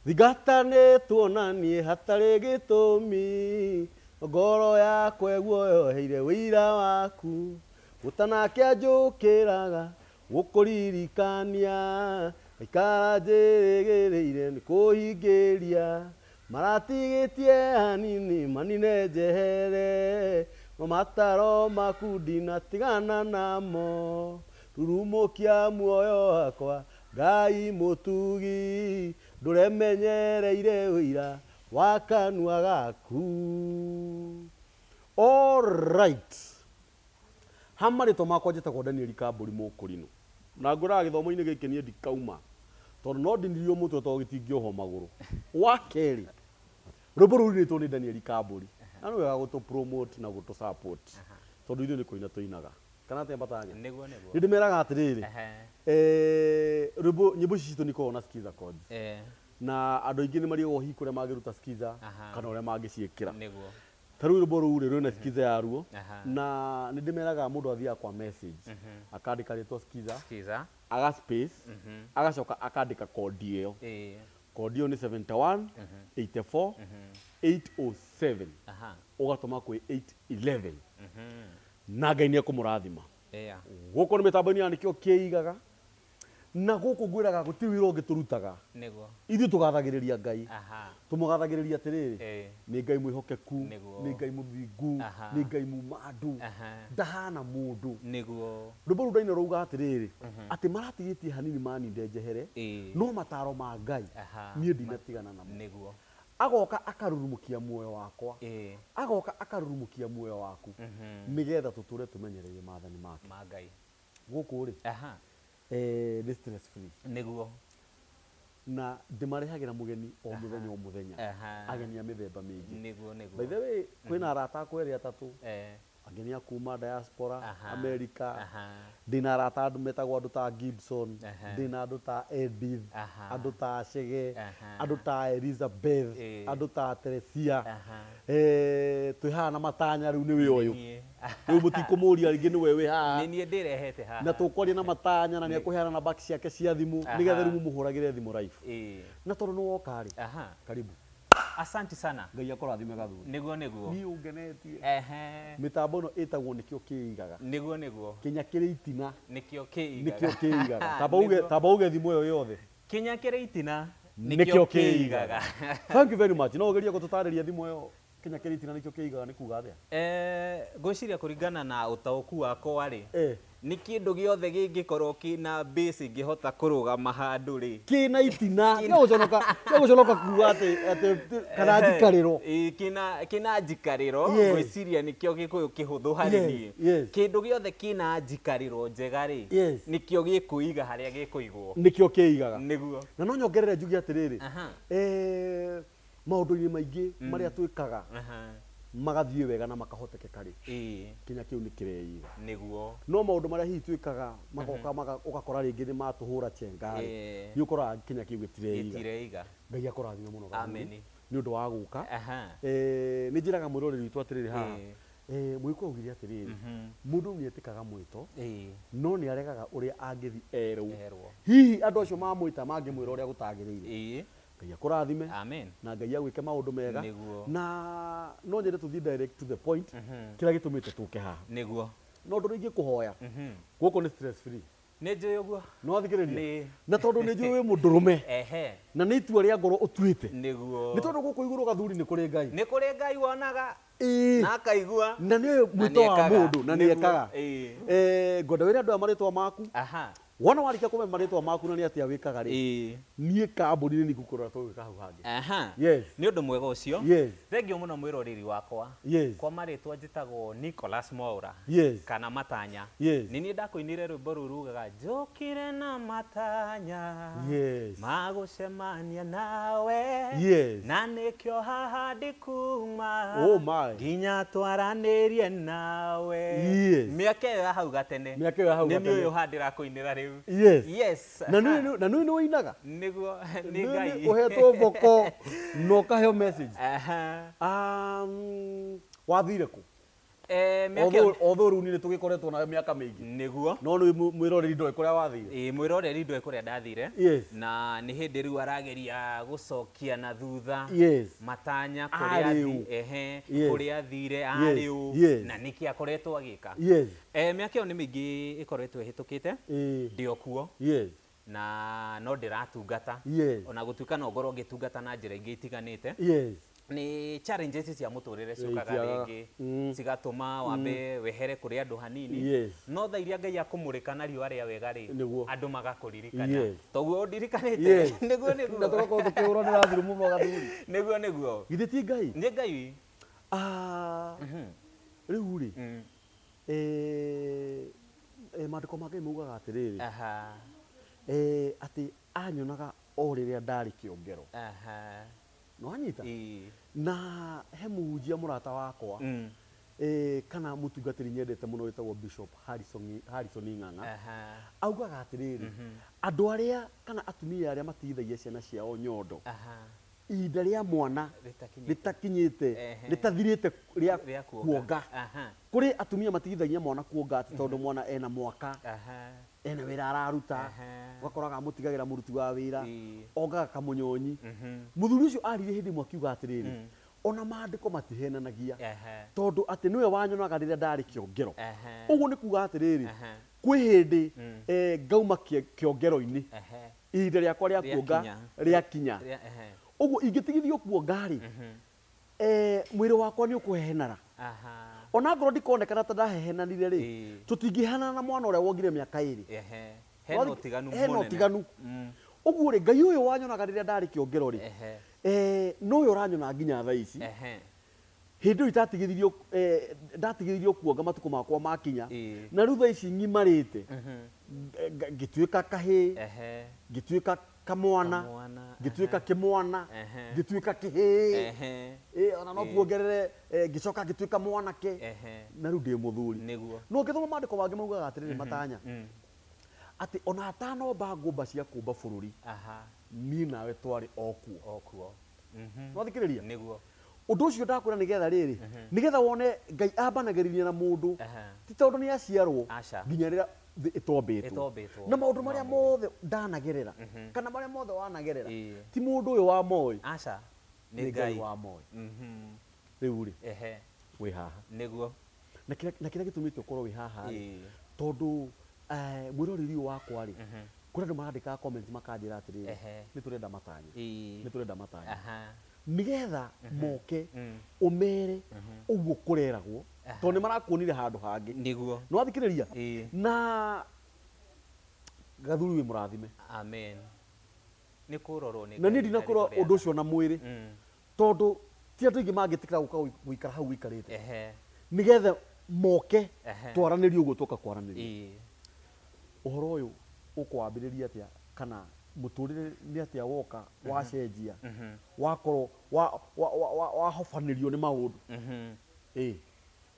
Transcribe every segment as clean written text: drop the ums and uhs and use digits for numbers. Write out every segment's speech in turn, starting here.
Thingatanĩtwo na niĩ hatarĩ gĩtũmi, ngoro yakwa ĩguoyoheire ũira waku. Gũtanakĩa njũkĩraga gũkũririkania, ngaikara njĩrĩgĩrĩire nĩ kũhingĩria. Maratigĩtie hanini manine njehere, no mataro maku ndinatigana namo. Rurumũkia muoyo wakwa Ngai mũtugi, ndũremenyereire ũira wa kanua gaku. All right. Ha marĩtwa makwa njĩtagwo Daniel Kambũri Mũkũrinũ. Na ngwĩraga gĩthomo-inĩ gĩkĩ niĩ ndikauma tondũ no ndinirio mũtwe tondũ gĩtingĩohwo magũrũ. Wa kerĩ, rwĩmbo rũu rũinĩtwo nĩ Daniel Kambũri. Na nĩ wega gũtũ promote na gũtũ support tondũ ithuĩ nĩ kũina tũinaga. Kana atĩa Mbatanya? Nĩguo nĩguo. Nĩ ndĩmeraga atĩrĩrĩ, Ehe. eh, rwĩmbo nyĩmbo ici citũ nĩ ikoragwo na skiza chords. Na andũ aingĩ nĩ marigagwo hihi kũrĩa mangĩruta skiza kana ũrĩa mangĩciĩkĩra. Nĩguo. Ta rĩu rwĩmbo rũu rĩ rwĩna skiza yaruo na nĩ ndĩmeraga mũndũ athiaga kwa message akandĩka rĩtwa skiza, Skiza. aga space, agacoka akandĩka kondi ĩyo. Kondi ĩyo nĩ 71 84 807 ũgatũma kwĩ 811 na Ngai nĩ ekũmũrathima. Gũkũ nĩ mĩtambo-inĩ ya Nĩkĩo Kĩigaga. Na gũkũ ngwĩraga gũtirĩ wĩra ũngĩ tũrutaga. Nĩguo. Ithuĩ tũgathagĩrĩria Ngai. Aha. Tũmũgathagĩrĩria atĩrĩrĩ, Ĩĩ. nĩ Ngai mwĩhokeku, Nĩguo. nĩ Ngai mũthingu, Aha. nĩ Ngai muma andũ, Aha. ndahana mũndũ. Nĩguo. Rwĩmbo rũu ndaina rwauga atĩrĩrĩ, atĩ maratigĩtie hanini maninde njehere, Ĩĩ. no mataro ma Ngai Aha. niĩ ndinatigana namo. Nĩguo. Agoka akarurumũkia muoyo wakwa, Ĩĩ. agoka akarurumũkia muoyo waku, nĩgetha tũtũre tũmenyereire maathani make. Ma Ngai. Gũkũ rĩ, Aha. eh, nĩ stress free. Nĩguo. Na ndĩmarehagĩra mũgeni o mũthenya o mũthenya. Aha. Ageni a mĩthemba mĩingĩ. Nĩguo, nĩguo. By the way, kwĩna arata akwa erĩ atatũ. Eh. Angĩ nĩ a kuma diaspora, Aha. America. Aha. Ndĩna arata andũ metagwo andũ ta Gibson. Aha. Ndĩna andũ ta Edith. Aha. Andũ ta Chege. Aha. Andũ ta Elizabeth. Eh. Andũ ta Teresia. Aha. Eh, twĩ haha na matanya rĩu nĩwe ũyũ. Niĩ. Rĩu mũtikũmũria rĩngĩ nĩwe wĩ haha. Nĩ niĩ ndĩrehete haha. Na tũkwaria na matanya na nĩekũheana namba ciake cia thimũ Aha. nĩgetha rĩu mũmũhũragĩre thimũ live. Ĩĩ. Na tondũ nĩ woka rĩ, Aha. karibu. Asanti sana. Ngai akũrathime gathuri. Nĩguo nĩguo. Niĩ ũngenetie. Ehe. Mĩtambo ĩno ĩtagwo nĩkĩo kĩigaga. Nĩguo nĩguo. Kĩnya kĩrĩ itina. Nĩkĩo kĩigaga. Nĩkĩo kĩigaga. Tamba uge Nĩguo. tamba uge thimũ ĩyo yothe. Kĩnya kĩrĩ itina. Nĩkĩo kĩigaga. Thank you very much. No ũgerie gũtũtarĩria thimũ ĩyo kĩnya kĩrĩ itina nĩkĩo kĩigaga nĩ kuga atĩa? Eh, ngwĩciria kũringana na ũtaũku wakwa rĩ, Eh. nĩ kĩndũ gĩothe gĩngĩkorwo kĩna base ĩngĩhota kũrũgama handũ rĩ. Kĩna itina, tiga gũconoka, tiga gũconoka kuga atĩ atĩ kana njikarĩro. Ĩĩ, kĩna kĩna njikarĩro, Yes. ngwĩciria nĩkĩo gĩkũyũ kĩhũthũ harĩ Yes, niĩ. yes. Kĩndũ gĩothe kĩna njikarĩro njega rĩ, Yes. nĩkĩo gĩkwĩiga harĩa gĩkũigwo. Nĩkĩo kĩigaga. Nĩguo. Na no nyongerere njuge atĩrĩrĩ, Aha. eh, maũndũ-inĩ maingĩ marĩa twĩkaga Aha. magathiĩ wega na makahotekeka rĩ, Ĩĩ, kĩnya kĩu nĩ kĩreiga. nĩguo. No maũndũ marĩa hihi twĩkaga magoka ũgakora rĩngĩ nĩ matũhũra chenga rĩ, Ĩĩ. nĩ ũkoraga kĩnya kĩu gĩtireiga. Gĩtireiga. Ngai akũrathime mũno Gathuri, Ameni. nĩ ũndũ wa gũka. Aha. Eh, nĩ njĩraga mwĩroreri witũ atĩrĩrĩ haha, Ĩĩ. eh, Mũgĩkũyũ augire atĩrĩrĩ, mũndũ nĩ etĩkaga mwĩto, Ĩĩ. no nĩ aregaga ũrĩa angĩthi erwo. Erwo. Hihi andũ acio mamwĩta mangĩmwĩra ũrĩa gũtagĩrĩire. Ĩĩ. Ngai akũrathime. Amen. Na Ngai agwĩke maũndũ mega. Nĩguo. Na no nyende tũthiĩ direct to the point, kĩrĩa gĩtũmĩte tũke haha. Nĩguo. No ũndũ ũrĩa ingĩkũhoya, gũkũ nĩ stress free. Nĩ njũĩ ũguo. Nĩ wathikĩrĩria? Nĩ. Na tondũ nĩ njũĩ wĩ mũndũrũme. Ehe. Na nĩ itua rĩa ngoro ũtuĩte. Nĩguo. Nĩ tondũ gũkũ igũrũ gathuri nĩ kũrĩ Ngai. Nĩ kũrĩ Ngai wonaga. Ĩĩ. Na akaigua. Na nĩ Na mwĩto wa nĩekaga. mũndũ na Nĩguo. nĩekaga. Ĩĩ. Eh, ngwenda wĩre andũ aya marĩtwa maku. Aha. Wona warĩkia kũmenya marĩtwa maku na nĩ atĩa wĩkaga rĩ, Ĩĩ. niĩ kambuni nĩ ngũkũrora tũgwĩka hau hangĩ. Aha. Yes. Nĩ ũndũ mwega ũcio. Yes. Thengiũ mũno mwĩroreri wakwa. Yes. Kwa marĩtwa njĩtagwo Nicholas Mwaũra. Yes. Kana Matanya. Yes. Nĩ niĩ ndakũinĩire rwĩmbo rũu rugaga njũkire na matanya. Yes. Magũcemania nawe. Yes. Na nĩkĩo haha ndikuma. Oh my. Nginya twaranĩrie nawe. Yes. Mĩaka ĩyo ya hau gatene. Mĩaka ĩyo ya hau Nĩ niĩ gatene. ũyũ haha ndĩrakũinĩra rĩu. Yes. Yes. Na nĩ na nĩ ũinaga? Nĩguo nĩ Nĩ Ngai. ũhetwo voko na ũkaheo message. Aha. Wathire kũ? Mĩaka ĩyo- Although rĩu nĩ tũgĩkoretwo nawe mĩaka mĩingĩ, Nĩguo. no nĩ mwĩroreri ndoĩ kũrĩa wathire. Ĩĩ, mwĩroreri ndoĩ kũrĩa ndathire. Yes. Na nĩ hĩndĩ rĩu arageria gũcokia na thutha matanya kũrĩa Arĩ ũ. ehe, kũrĩa athire, arĩ ũ, na nĩkĩ akoretwo agĩka. Mĩaka ĩyo nĩ mĩingĩ ĩkoretwo ĩhĩtũkĩte. Ndĩ o kuo na no ndĩratungata, ona gũtuĩka no ngorwo ngĩtungata na njĩra ingĩ itiganĩte. Nĩ challenges cia mũtũrĩre ciũkaga Itiagaga. rĩngĩ, cigatũma wambe wehere kũrĩ andũ hanini, no thaa iria Ngai akũmũrĩka na riũa rĩa wega rĩ, andũ magakũririkana. Toguo ũndirikanĩte. Nĩguo. Na Nĩguo. tũgakorwo tũkĩhũranĩra thirũ mũno gathuri. Nĩguo. Githĩ ti Ngai? Nĩ Ngai. Ah, rĩu rĩ, maandĩko ma Ngai maugaga atĩrĩrĩ, atĩ anyonaga o rĩrĩa ndarĩ kĩongero. Nĩwanyita? Ĩĩ. Na he mũhunjia mũrata wakwa, kana mũtungatĩri nyendete mũno wĩtagwo Bishop Harrison Ng'ang'a, augaga atĩrĩrĩ, andũ arĩa kana atumia arĩa matigithagia ciana ciao nyondo ihinda rĩa mwana Rĩtakinyĩte. rĩtakinyĩte, rĩtathirĩte rĩa Rĩa kuonga. kuonga. Kũrĩ atumia matigithagia mwana kuonga atĩ tondũ mwana ena mwaka, ena wĩra araruta, ũgakoraga amũtigagĩra mũruti wa wĩra, ongaga kamunyonyi. Mũthuri ũcio aririe hĩndĩ ĩmwe akiuga atĩrĩrĩ, ona maandĩko matihenanagia, tondũ atĩ nĩwe wanyonaga rĩrĩa ndarĩ kĩongero. Ũguo nĩ kuga atĩrĩrĩ, kwĩ hĩndĩ ngauma kĩongero-inĩ, ihinda rĩakwa rĩa kuonga Rĩakinya. rĩakinya. Ehe. Ũguo ingĩtigithio kuonga rĩ, mwĩrĩ wakwa nĩ ũkũhehenara. Ona ngorwo ndikonekana ta ndahehenanire rĩ, tũtingĩhanana na mwana ũrĩa wongire mĩaka 2. Hena ũtiganu Hena mũnene. ũtiganu. Ũguo rĩ, Ngai ũyũ wanyonaga rĩrĩa ndarĩ kĩongero rĩ, no ũyũ ũranyona nginya thaa ici. Hĩndĩ ĩyo itatigithirio, ndatigithirio kuonga matukũ makwa makinya, na rĩu thaa ici ng'imarĩte, ngĩtuĩka kahĩĩ, ngĩtuĩka kamwana, Kamwana, ngĩtuĩka kĩmwana, ngĩtuĩka kĩhĩĩ. Ona no tuongerere, ngĩcoka ngĩtuĩka mwanake, na rĩu ndĩ mũthuri. No ngĩthoma maandĩko mangĩ maugaga atĩrĩrĩ, matanya, atĩ ona atanomba ngũmba cia kũmba bũrũri, niĩ nawe twarĩ o kuo. O kuo. Nwathikĩrĩria? Nĩguo. Ũndũ ũcio ndakwĩra nĩgetha rĩrĩ, nĩgetha wone Ngai ambanagĩrĩria na mũndũ, ti tondũ nĩ aciarwo, Aca. nginya rĩrĩa thĩ ĩtombĩtwo. Ĩtombĩtwo. Na maũndũ marĩa mothe ndanagerera, kana marĩa mothe wanagerera, ti mũndũ ũyũ wa moĩ, Aca. nĩ Nĩ Ngai Ngai. wa moĩ. Rĩu rĩ, wĩ haha. Nĩguo. Na kĩrĩa gĩtũmĩte ũkorwo wĩ haha rĩ, tondũ mwĩroreri ũyũ wakwa rĩ, kũrĩ andũ marandĩkaga comment makanjĩra atĩrĩrĩ, nĩ tũrenda matanya. Nĩ tũrenda matanya. Nĩgetha moke ũmere ũguo kũreragwo, tondũ nĩ marakuonire handũ hangĩ. Nĩguo. Nĩ wathikĩrĩria? Ĩĩ. Na gathuri wĩ mũrathime. Amen. Nĩ kũrorwo nĩ Na niĩ Ngai ndinakorwo rĩtwa rĩa ũndũ ũcio na mwĩrĩ, tondũ ti andũ aingĩ mangĩtĩkĩra gũka gũikara hau ũikarĩte. Nĩgetha moke twaranĩrie ũguo twoka kwaranĩria. Ũhoro ũyũ ũkwambĩrĩria atĩa, kana mũtũrĩre nĩ atĩa woka wacenjia, wakorwo wahobanĩrio nĩ maũndũ?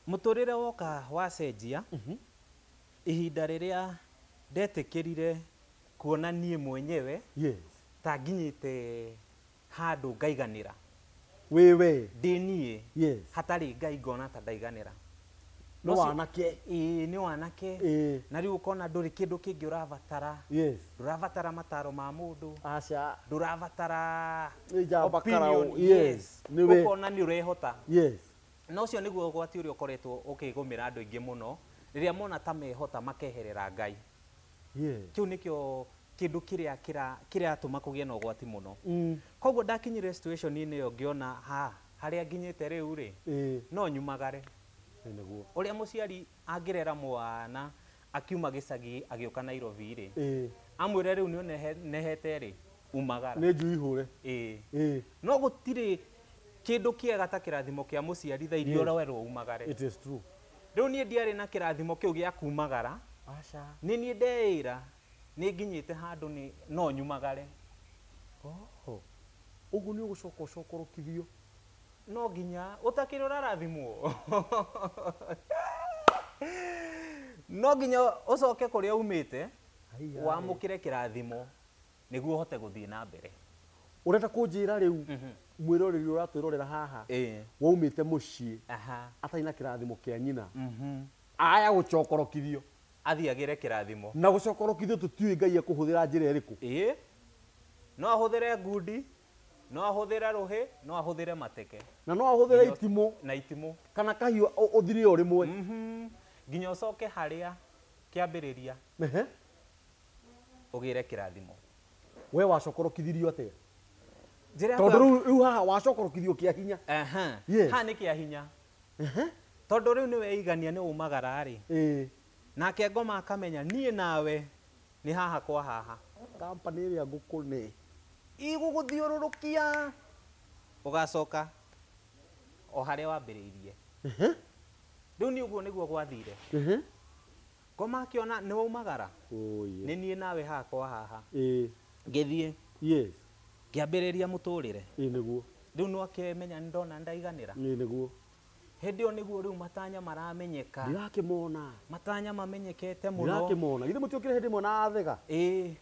Mũtũrĩre woka wacenjia, ihinda rĩrĩa ndetĩkĩrire kuona niĩ mwenyewe ta nginyĩte handũ ngaiganĩra. Wĩ we. Ndĩ niĩ. Hatarĩ Ngai ngona ta ndaiganĩra. Nĩ wanake. Ĩĩ, nĩ wanake. Na rĩu ũkona ndũrĩ kĩndũ kĩngĩ ũrabatara. Ndũrabatara mataro ma mũndũ. Aca. Ndũrabatara Nĩ njamba opinion. karau. Yes. Nĩ we. Ũkona nĩ ũrehota. Na ũcio nĩguo ũgwati ũrĩa ũkoretwo ũkĩgũmĩra andũ aingĩ mũno, rĩrĩa mona ta mehota makeherera Ngai. Kĩu nĩkĩo kĩndũ kĩrĩa kĩratũma kũgĩe na ũgwati mũno. Koguo ndakinyire situation-inĩ ĩyo ngĩona ha harĩa nginyĩte rĩu rĩ, no nyumagare. Nĩguo. Ũrĩa mũciari angĩrera mwana akiuma gĩcagi agĩũka Nairobi rĩ, amwĩre rĩu nĩ ũnenehete rĩ, umagara. Nĩ njui hũre. No gũtirĩ kĩndũ kĩega ta kĩrathimo kĩa mũciari thaa iria ũrerwo umagare. It is true. Rĩu niĩ ndiarĩ na kĩrathimo kĩu gĩa kumagara. Aca. Nĩ niĩ ndeĩra nĩ nginyĩte handũ nĩ no nyumagare. Oh. Ũguo nĩ ũgũcoka ũcokorokithio. No nginya ũtakĩrĩ ũrarathimwo. No nginya ũcoke kũrĩa umĩte, Haiya. wamũkĩre kĩrathimo nĩguo ũhote gũthiĩ na mbere. Ũrenda kũnjĩra rĩu mwĩroreri ũratwĩrorera haha waumĩte mũciĩ atarĩ na kĩrathimo kĩa nyina aya gũcokorokithio athiagĩre kĩrathimo na gũcokorokithio tũtiũĩ Ngai ekũhũthĩra njĩra ĩrĩkũ. Ĩĩ, no ahũthĩre ngundi, no ahũthĩre rũhĩ, no ahũthĩre mateke na no ahũthĩre itimũ na itimũ kana kahiũ ũthire o rĩmwe nginya ũcoke harĩa kĩambĩrĩria ũgĩre kĩrathimo. We wacokorokithirio atĩa? Tondũ rĩu haha wacokorokithio kĩa hinya. Haha nĩ kĩa hinya. Tondũ rĩu nĩ weigania nĩ umagara rĩ. Nake ngoma akamenya niĩ nawe nĩ haha kwa haha. Company ĩrĩa ngũkũne igũgũthiũrũrũkia ũgacoka o harĩa wambĩrĩirie. Rĩu nĩ ũguo nĩguo gwathire. Ngoma akĩona nĩ waumagara nĩ niĩ nawe haha kwa haha. Ngĩthiĩ. Yes. Ngĩambĩrĩria mũtũrĩre. Nĩguo. Rĩu no akĩmenya nĩ ndona ndaiganĩra. Nĩguo. Hĩndĩ ĩyo nĩguo rĩu matanya maramenyeka. Ndirakĩmona. Matanya mamenyekete mũno. Ndirakĩmona. Githĩ mũtiokire hĩndĩ ĩmwe na Athega? Ĩĩ.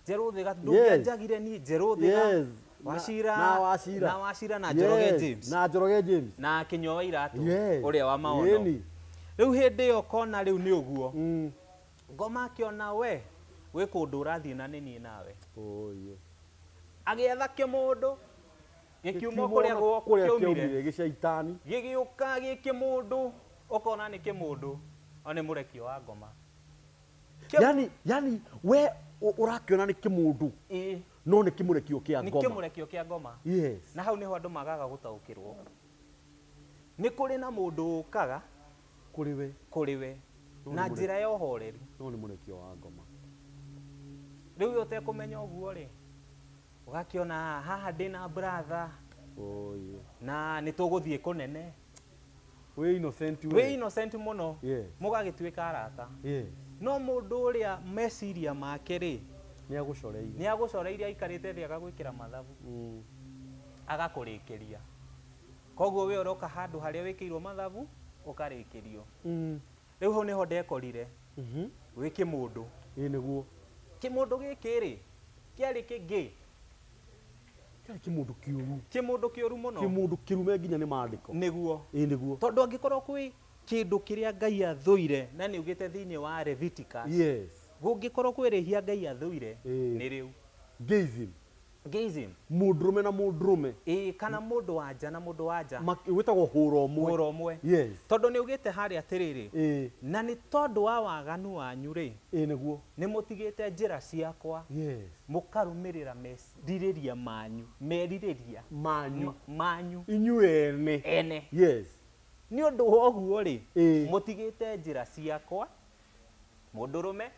Njerũ Thĩga, ndũngĩanjagire niĩ Njerũ Thĩga. Wachira. Na Wachira. Na Wachira na Njoroge James. Na Njoroge James. Na Kĩnyua wa Iratũ. Ũrĩa wa maono. Rĩu hĩndĩ ĩyo kona rĩu nĩ ũguo. Ngoma akĩona we gwĩ kũndũ ũrathiĩ na nĩ niĩ nawe. Agĩetha kĩmũndũ gĩkiuma kũrĩa kĩaumire gĩcaitani gĩgĩũka gĩ kĩmũndũ ũkona nĩ kĩmũndũ o nĩ mũrekio wa ngoma. Yani we ũrakĩona nĩ kĩmũndũ no nĩ kĩmũrekio kĩa ngoma. Nĩ kĩmũrekio kĩa ngoma. Yes. Na hau nĩho andũ magaga gũtaũkĩrwo. Nĩ kũrĩ na mũndũ ũkaga kũrĩ we na njĩra ya ũhoreru no nĩ mũrekio wa ngoma. Rĩu we ũtekũmenya ũguo rĩ ũgakĩona haha ndĩna brother na nĩ tũgũthiĩ kũnene. Wĩ innocent we. Wĩ innocent mũno. Mũgagĩtuĩka arata. No mũndũ ũrĩa meciria make rĩ nĩ agũcoreire. Nĩ agũcoreire aikarĩte thĩ agagwĩkĩra mathabu. Agakũrĩkĩria. Koguo we ũroka handũ harĩa wĩkĩirwo mathabu ũkarĩkĩrio. Rĩu hau nĩho ndekorire. Wĩ kĩmũndũ. Ĩĩ nĩguo. Kĩmũndũ gĩkĩ rĩ kĩarĩ kĩngĩ. Kĩarĩ kĩmũndũ kĩũru. Kĩmũndũ kĩũru mũno. Kĩmũndũ kĩrume nginya nĩ maandĩko. Nĩguo. Ĩĩ nĩguo. Tondũ angĩkorwo kwĩ kĩndũ kĩrĩa Ngai athũire na nĩ ugĩte thĩinĩ wa Leviticus. Yes. Gũngĩkorwo kwĩ rĩhia Ngai athũire nĩ rĩu. Gayism. Gayism. Mũndũrũme na mũndũrũme. Ĩĩ kana mũndũ wa nja na mũndũ wa nja. Wĩtagwo hũra ũmwe. Hũra ũmwe. Yes. Tondũ nĩ ugĩte harĩa atĩrĩrĩ. Na nĩ tondũ wa waganu wanyu rĩ. Ĩĩ nĩguo. Nĩ mũtigĩte njĩra ciakwa. Yes. Mũkarũmĩrĩra merirĩria manyu. Merirĩria manyu. Manyu. Inyuĩ ene. Ene. Yes. Nĩ ũndũ wa ũguo rĩ. Mũtigĩte njĩra ciakwa. Mũndũrũme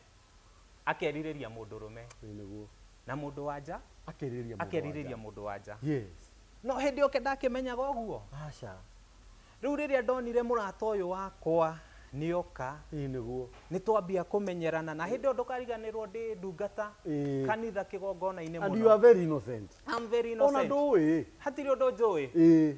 akerirĩria mũndũrũme. Ĩĩ nĩguo. Na mũndũ wa nja akerirĩria mũndũ wa nja. Yes. No hĩndĩ ĩyo ndakĩmenyaga ũguo. Aca. Rĩu rĩrĩa ndonire mũrata ũyũ wakwa nĩoka. Ĩĩ nĩguo. Nĩ twambia kũmenyerana na hĩndĩ ĩyo ndũkariganĩrwo ndĩ ndungata kanitha kĩgongona-inĩ mũno. And you are very innocent. I'm very innocent. Ona ndũĩ. Hatirĩ ũndũ njũĩ. Ĩĩ.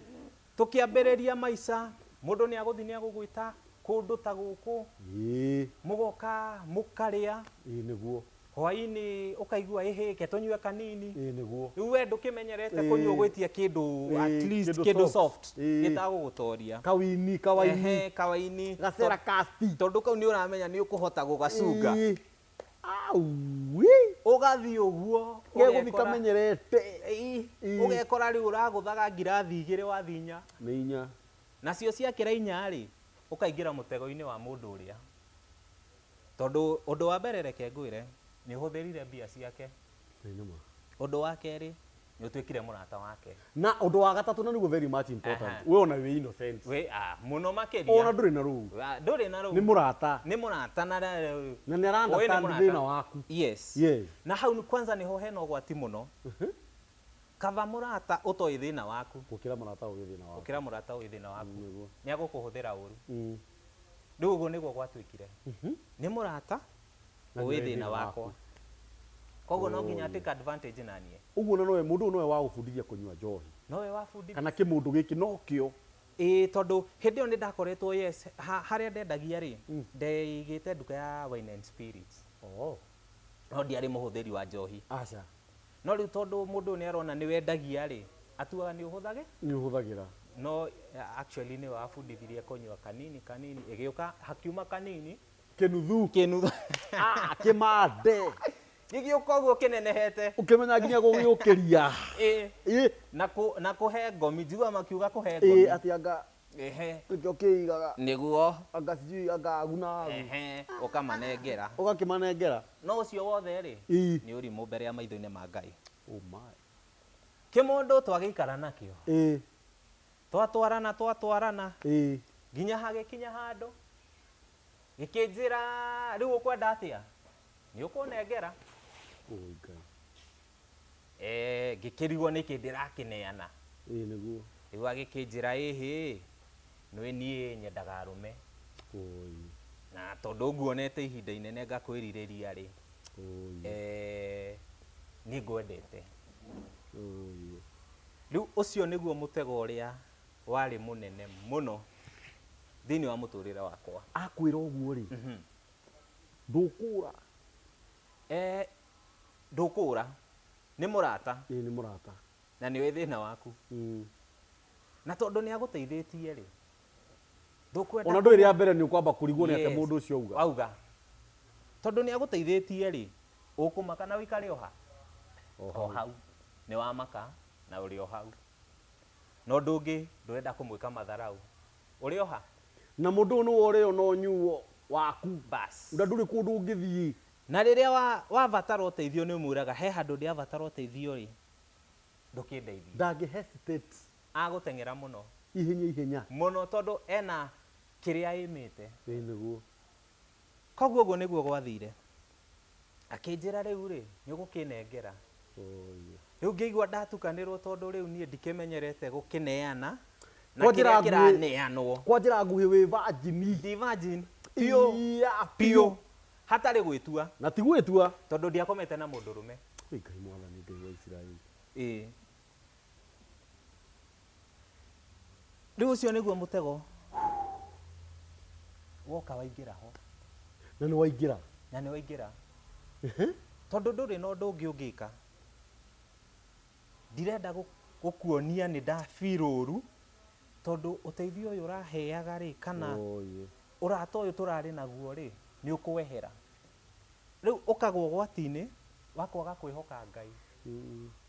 Tũkĩambĩrĩria maica mũndũ nĩ agũthiĩ nĩ agũgwĩta kũndũ ta gũkũ. Ĩĩ. Mũgoka mũkarĩa. Ĩĩ nĩguo. Hwaĩ-inĩ ũkaigua ĩhĩ ke tũnyue kanini. Ĩĩ nĩguo. Rĩu we ndũkĩmenyerete kũnyua gwĩtia kĩndũ at least kĩndũ soft gĩtagũgũtoria. Kawaini kawaini. Kawaini. Gacera kasti. Tondũ kau nĩ ũramenya nĩ ũkũhota gũgacunga. Auĩ. Ũgathiĩ ũguo Gegũthiĩ kamenyerete. Ũgekora rĩu ũragũthaga ngirathi igĩrĩ wathiĩ inya. Nĩ inya. Nacio ciakĩra inya rĩ ũkaingĩra mũtego-inĩ wa mũndũ ũrĩa. Tondũ ũndũ wa mbere reke ngwĩre nĩ ũhũthĩrire mbia ciake. Ũndũ wa kerĩ nĩ ũtuĩkire mũrata wake. Na ũndũ wa gatatũ na nĩguo very much important. We ona wĩ innocent. We mũno makĩria. Ona ndũrĩ na rũu. Ndũrĩ na rũu. Nĩ mũrata. Nĩ mũrata na na nĩ ara understand thĩna waku. Yes. Yes. Na hau kwanza nĩho hena ũgwati mũno. Kaba mũrata ũtoĩ thĩna waku. Gũkĩra mũrata ũĩ thĩna waku. Gũkĩra mũrata ũĩ thĩna waku. Nĩ agũkũhũthĩra ũru. Rĩu ũguo nĩguo gwatuĩkire. Nĩ mũrata ũĩ thĩna wakwa. Koguo no nginya take advantage na niĩ. Ũguo na nowe mũndũ nowe wa gũbundithia kũnyua njohi. Nowe wabundithia. Kana kĩmũndũ gĩkĩ no kĩo. Ĩĩ tondũ hĩndĩ ĩyo nĩ ndakoretwo yes harĩa ndendagia rĩ ndeigĩte nduka ya wine and spirits. Oh. No ndiarĩ mũhũthĩri wa njohi. Aca. No rĩu tondũ mũndũ ũyũ nĩ arona nĩ wendagia rĩ, atuaga nĩ ũhũthage Nĩ ũhũthagĩra. No actually nĩwe wabundithirie kũnyua kanini kanini, ĩgĩũka hakiuma kanini. Kĩnuthu. Kĩnuthu. Ah, kĩmande. Gĩgĩũka ũguo kĩnenehete. Ũkĩmenya nginya gũgĩũkĩria. Ĩĩ. Ĩ. Na kũhe ngomi, njiguaga makiuga kũhe ngomi. Ĩ, atĩ anga Ehe. Nĩkĩo kĩigaga. Nĩguo. Anga sijui anga agu na agu. Ehe, ũkamanengera. Ũgakĩmanengera. No ũcio wothe rĩ, Ĩ. nĩ ũrimũ mbere ya maitho-inĩ ma Ngai. Oh my. Kĩmũndũ twagĩikara nakĩo. Ĩ. Twatwarana twatwarana. Ĩ. Nginya hagĩkinya handũ gĩkĩnjĩra rĩu ũkwenda atĩa? Nĩ ũkũnengera. Oi Ngai. Eh, ngĩkĩrigwo nĩkĩ ndĩrakĩneana. Ĩ nĩguo. Rĩu agĩkĩnjĩra ĩhĩ, nĩ niĩ nyendaga arũme. Oi. Na tondũ nguonete ihinda inene ngakwĩrirĩria rĩ, Oi. eh, nĩ ngwendete. Oi. Rĩu ũcio nĩguo mũtego ũrĩa warĩ mũnene mũno thĩinĩ wa mũtũrĩre wakwa. Akwĩra ũguo rĩ, ndũkũra? Eh, ndũkũra. Nĩ mũrata. Ĩ nĩ mũrata. Na nĩũĩ thĩna waku. Na tondũ nĩ agũteithĩtie rĩ, ndũkwenda Ona ndũĩ rĩa mbere nĩ ũkwamba kũrigwo nĩ atĩa Yes. mũndũ ũcio auga. Auga. Tondũ nĩ agũteithĩtie rĩ, ũkũmaka na ũikare o ha? O O hau. Nĩ wamaka na ũrĩ o hau. Na ũndũ ũngĩ ndũrenda kũmwĩka matharau. Ũrĩ o ha? Na mũndũ ũyũ nĩwe ũrĩo na ũnyuo waku. Bas. Na ndũrĩ kũndũ ũngĩthiĩ. Na rĩrĩa wabatara ũteithio nĩ ũmwĩraga he handũ ndĩrabatara ũteithio rĩ, ndũkĩndeithie. Ndangĩ hesitate. Agũteng'era mũno. Ihenya ihenya. Mũno tondũ ena kĩrĩa ĩmĩte. Ĩ nĩguo. Koguo ũguo nĩguo gwathire. Akĩnjĩra rĩu rĩ, nĩ ũgũkĩnengera. Rĩu ngĩigua ndatukanĩrwo tondũ rĩu niĩ ndikĩmenyerete gũkĩneana na Kwa njĩra kĩrĩa nguhĩ- kĩraneanwo. Kwa njĩra nguhĩ wĩ virgin. Ndi virgin. Piũ. Iya, Piũ. Hatarĩ gwĩtua. Na ti gwĩtua. Tondũ ndiakomete na mũndũrũme. Ĩ Ngai mwathani Ngai wa Isiraeli. Ĩ. Rĩu ũcio nĩguo mũtego. Woka waingĩra ho. Na nĩ waingĩra. Na nĩ waingĩra. Tondũ ndũrĩ na ũndũ ũngĩ ũngĩka. Ndirenda gũkuonia nĩ ndabirũ ũru, tondũ ũteithio ũyũ ũraheaga rĩ, kana ũrata ũyũ tũrarĩ naguo rĩ, nĩ ũkwehera. Rĩu ũkagwa ũgwati-inĩ wa kwaga kwĩhoka Ngai.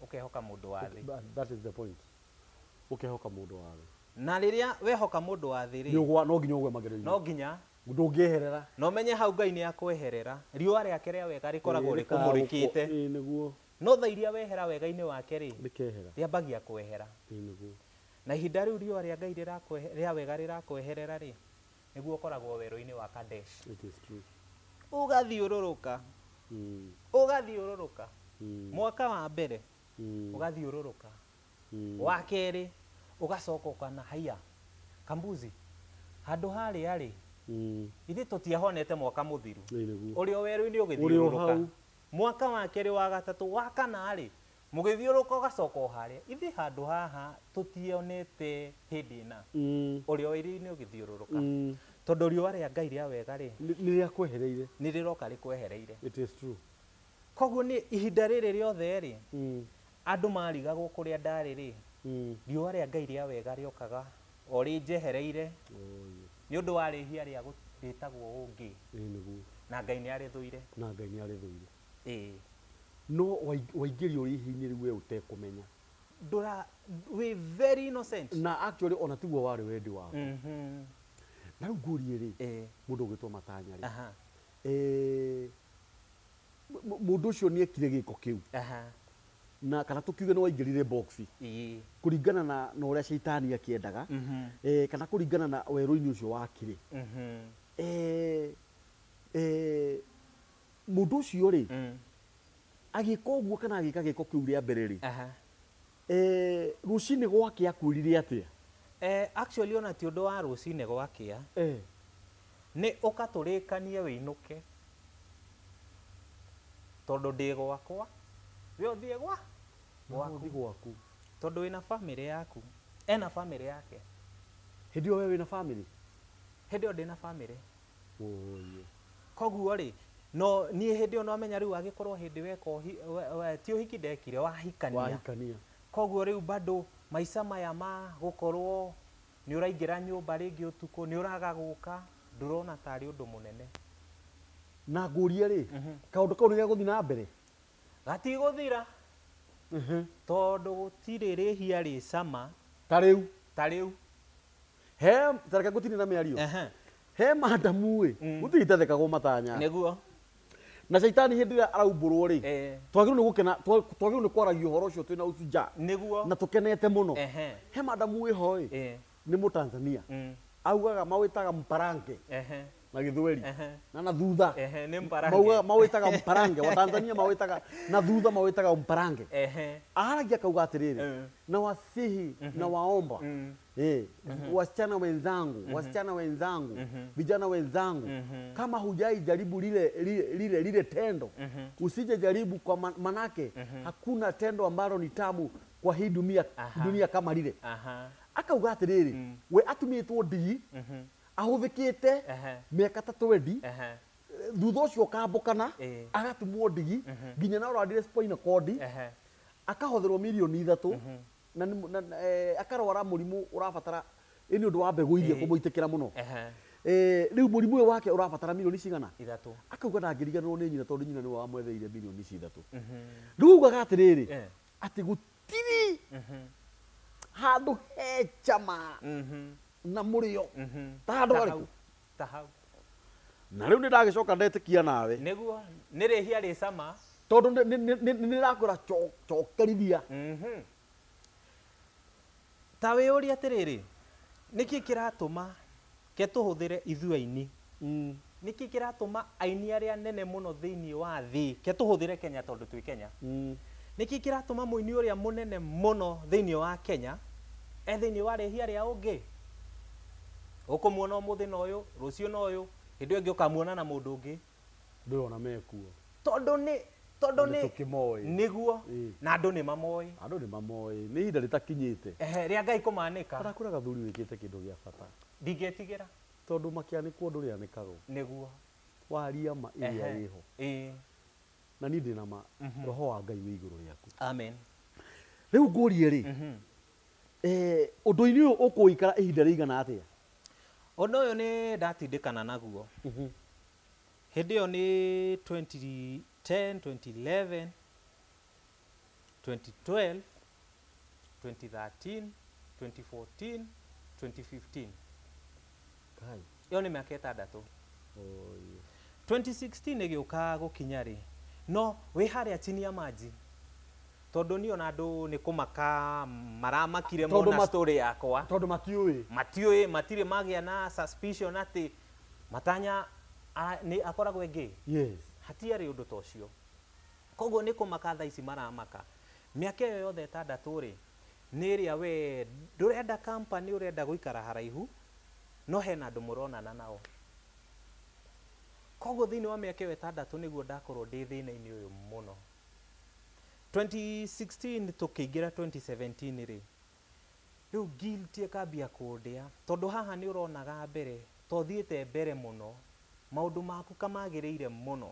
Ũkehoka mũndũ wa thĩ. That is the point. Ũkehoka mũndũ wa thĩ. Na rĩrĩa wehoka mũndũ wa thĩ rĩ, Nĩ ũgwa, no nginya ũgwe magerio-inĩ. No nginya. Ndũngĩeherera. Na ũmenye hau Ngai nĩ akweherera. Riũa rĩake rĩa wega rĩkoragwo rĩkũmũrĩkĩte. Ĩĩ nĩguo. No thaa iria wehera wega-inĩ wake rĩ, Rĩkehera. rĩambagia kwehera. Ĩĩ nĩguo. Na ihinda rĩu riũa rĩa Ngai rĩa wega rĩrakweherera rĩ, nĩguo ũkoragwo werũ-inĩ wa Kadesh. It is true. Ũgathiũrũrũka. Ũgathiũrũrũka. Mwaka wa mbere, ũgathiũrũrũka. Wa kerĩ, ũgacoka ũkona haiya, kambuzi, handũ harĩa rĩ, ithuĩ tũtiahonete mwaka mũthiru. Ĩĩ nĩguo. Ũrĩ o werũ-inĩ Ũrĩ o ũgĩthiũrũrũka. hau. Mwaka wa kerĩ, wa gatatũ, wa kana rĩ, mũgĩthiũrũrũka ũgacoka o harĩa. Ithuĩ handũ haha tũtionete hĩndĩ ĩna. Ũrĩ o werũ-inĩ ũgĩthiũrũrũka. Tondũ riũa rĩa Ngai rĩa wega rĩ, Nĩ rĩakwehereire. Nĩ rĩroka rĩkwehereire. It is true. Koguo nĩ ihinda rĩrĩ rĩothe rĩ, andũ marigagwo kũrĩa ndarĩ rĩ, riũa rĩa Ngai rĩa wega rĩokaga o rĩnjehereire. Nĩ ũndũ wa rĩhia rĩa rĩtagwo ũngĩ. Ĩĩ nĩguo. Na Ngai nĩ arĩthũire. Na Ngai nĩ arĩthũire. Ĩĩ. No waingĩrio rĩhia-inĩ rĩu we ũtekũmenya. Ndũra, wĩ very innocent. Na actually ona tiguo warĩ wendi waku. Na rĩu ngũrie rĩ, mũndũ ũgwĩtwo Matanya rĩ, mũndũ ũcio nĩ ekire gĩko kĩu. Na kana tũkiuge nĩ waingĩrire box. Kũringana na ũrĩa caitani akĩendaga, kana kũringana na werũ-inĩ ũcio wakĩrĩ. Mũndũ ũcio rĩ, agĩka ũguo kana agĩka gĩko kĩu rĩa mbere rĩ, rũcinĩ gwake akwĩrire atĩa? Actually ona ti ũndũ wa rũcinĩ gwakĩa. Nĩ ũkatũrĩkanie wĩinũke. Tondũ ndĩ gwakwa, we ũthiĩ gwa? Gwaku. Ũthiĩ gwaku. Tondũ wĩna bamĩrĩ yaku. Ena bamĩrĩ yake. Hĩndĩ ĩyo we wĩna bamĩrĩ? Hĩndĩ ĩyo ndĩna bamĩrĩ. Oye. Koguo rĩ, No niĩ hĩndĩ ĩyo nwamenya rĩu angĩkorwo hĩndĩ weka ti ũhiki ndekire, wahikania. Wahikania. Koguo rĩu bado maica maya ma gũkorwo nĩ ũraingĩra nyũmba rĩngĩ ũtukũ, nĩ ũraga gũka, ndũrona tarĩ ũndũ mũnene. Na ngũrie rĩ, kaũndũ kau nĩ gegũthiĩ na mbere? Gatigũthira. Tondũ gũtirĩ rĩhia rĩ cama. Ta rĩu. Ta rĩu. He, ta reke ngũtinie na mĩario. He madamu ĩ, gũtirĩ itathekagwo matanya. Nĩguo. Na caitani hĩndĩ ĩrĩa araumbũrwo rĩ, twagĩrĩirwo nĩ gũkena, twagĩrĩirwo nĩ kwaragia ũhoro ũcio twĩna usuja. Nĩguo. Na tũkenete mũno. He madamu wĩho ĩ, nĩ Mũtanzania. Augaga mawĩtaga mparange. Na gĩthweri. Na na thutha. Nĩ mparange. Maugaga mawĩtaga mparange. Wa Tanzania mawĩtaga na thutha mawĩtaga mparange. Aragia akauga atĩrĩrĩ, na wasihi na waomba. Wasichana wenzangu, wasichana wenzangu, vijana wenzangu, kama hujai jaribu lile, lile, lile, lile tendo, usije jaribu kwa manake, hakuna tendo ambalo ni tamu kwa hii dunia, dunia kama lile. Akauga atĩrĩrĩ, we atumĩtwo ndigi, ahũthĩkĩte mĩaka ta 20, thutha ũcio kambũkana, agatumwo ndigi, nginya na ũrandire spinal cord, akahotherwo mirioni 3, na nĩ na, na, akarwara mũrimũ ũrabatara, ĩ nĩ ũndũ wa mbegũ iria kũmũitĩkĩra mũno. Rĩu mũrimũ ũyũ wake ũrabatara mirioni cigana? 3. Akauga ndangĩriganĩrwo nĩ nyina tondũ nyina nĩwe wamwetheire mirioni ici 3. Rĩu augaga atĩrĩrĩ, atĩ gũtirĩ handũ he cama na mũrĩo. Ta handũ Ta harĩkũ? hau. Ta hau. Na rĩu nĩ ndagĩcoka ndetĩkia nawe. Nĩguo, nĩ rĩhia rĩ cama. Tondũ nĩ ndĩrakwĩra cokerithia. Ta wĩyũrie atĩrĩrĩ, nĩkĩ kĩratũma ke tũhũthĩre ithuĩ aini? Nĩkĩ kĩratũma aini arĩa nene mũno thĩinĩ wa thĩ ke tũhũthĩre Kenya tondũ twĩ Kenya? Nĩkĩ kĩratũma mũini ũrĩa mũnene mũno thĩinĩ wa Kenya e thĩinĩ wa rĩhia rĩa ũngĩ? Ũkũmuona ũmũthĩ na ũyũ, rũciũ na ũyũ, hĩndĩ ĩyo ĩngĩ ũkamuona na mũndũ ũngĩ. Ndũrona mekuo. Tondũ nĩ, tondũ Nĩ nĩ tũkĩmoĩ. Nĩguo. Na andũ nĩ mamoĩ. Andũ nĩ mamoĩ. Nĩ ihinda rĩtakinyĩte. Rĩa Ngai kũmanĩka. Arakwĩra gathuri wĩkĩte kĩndũ gĩa bata. Ndingĩtigĩra. Tondũ makĩanĩkwo ndũrĩanĩkagwo. Nĩguo. Waria ma ĩrĩa ĩho. Na niĩ ndĩna ma, roho wa Ngai wĩ igũrũ rĩaku. Amen. Rĩu ngũrie rĩ, ũndũ-inĩ ũyũ ũkũikara ihinda rĩigana atĩa? Ũndũ ũyũ nĩ ndatindĩkana naguo. Hĩndĩ ĩyo nĩ 2010, 2011, 2012, 2013, 2014, 2015. Kai. Ĩyo nĩ mĩaka ĩtandatũ. Oi. 2016 ĩgĩũka gũkinya rĩ, no wĩ harĩa chini ya maji. Tondũ niĩ ona andũ nĩ kũmaka maramakire Tondũ mona story yakwa. Tondũ matiũĩ. Matiũĩ, matirĩ magĩa na suspicion atĩ Matanya nĩ akoragwo ĩngĩ. Hatiarĩ ũndũ ta ũcio. Koguo nĩ kũmaka thaa ici maramaka. Mĩaka ĩyo yothe ĩtandatũ rĩ, nĩ ĩrĩa we ndũrenda company, ũrenda gũikara haraihu, no hena andũ mũronana nao. Koguo thĩinĩ wa mĩaka ĩyo ĩtandatũ nĩguo ndakorwo ndĩ thĩna-inĩ ũyũ mũno. 2016 tũkĩingĩra 2017 rĩ, rĩu guilt ĩkambia kũndĩa, tondũ haha nĩ ũronaga mbere, to thiĩte mbere mũno, maũndũ maku kamagĩrĩire mũno.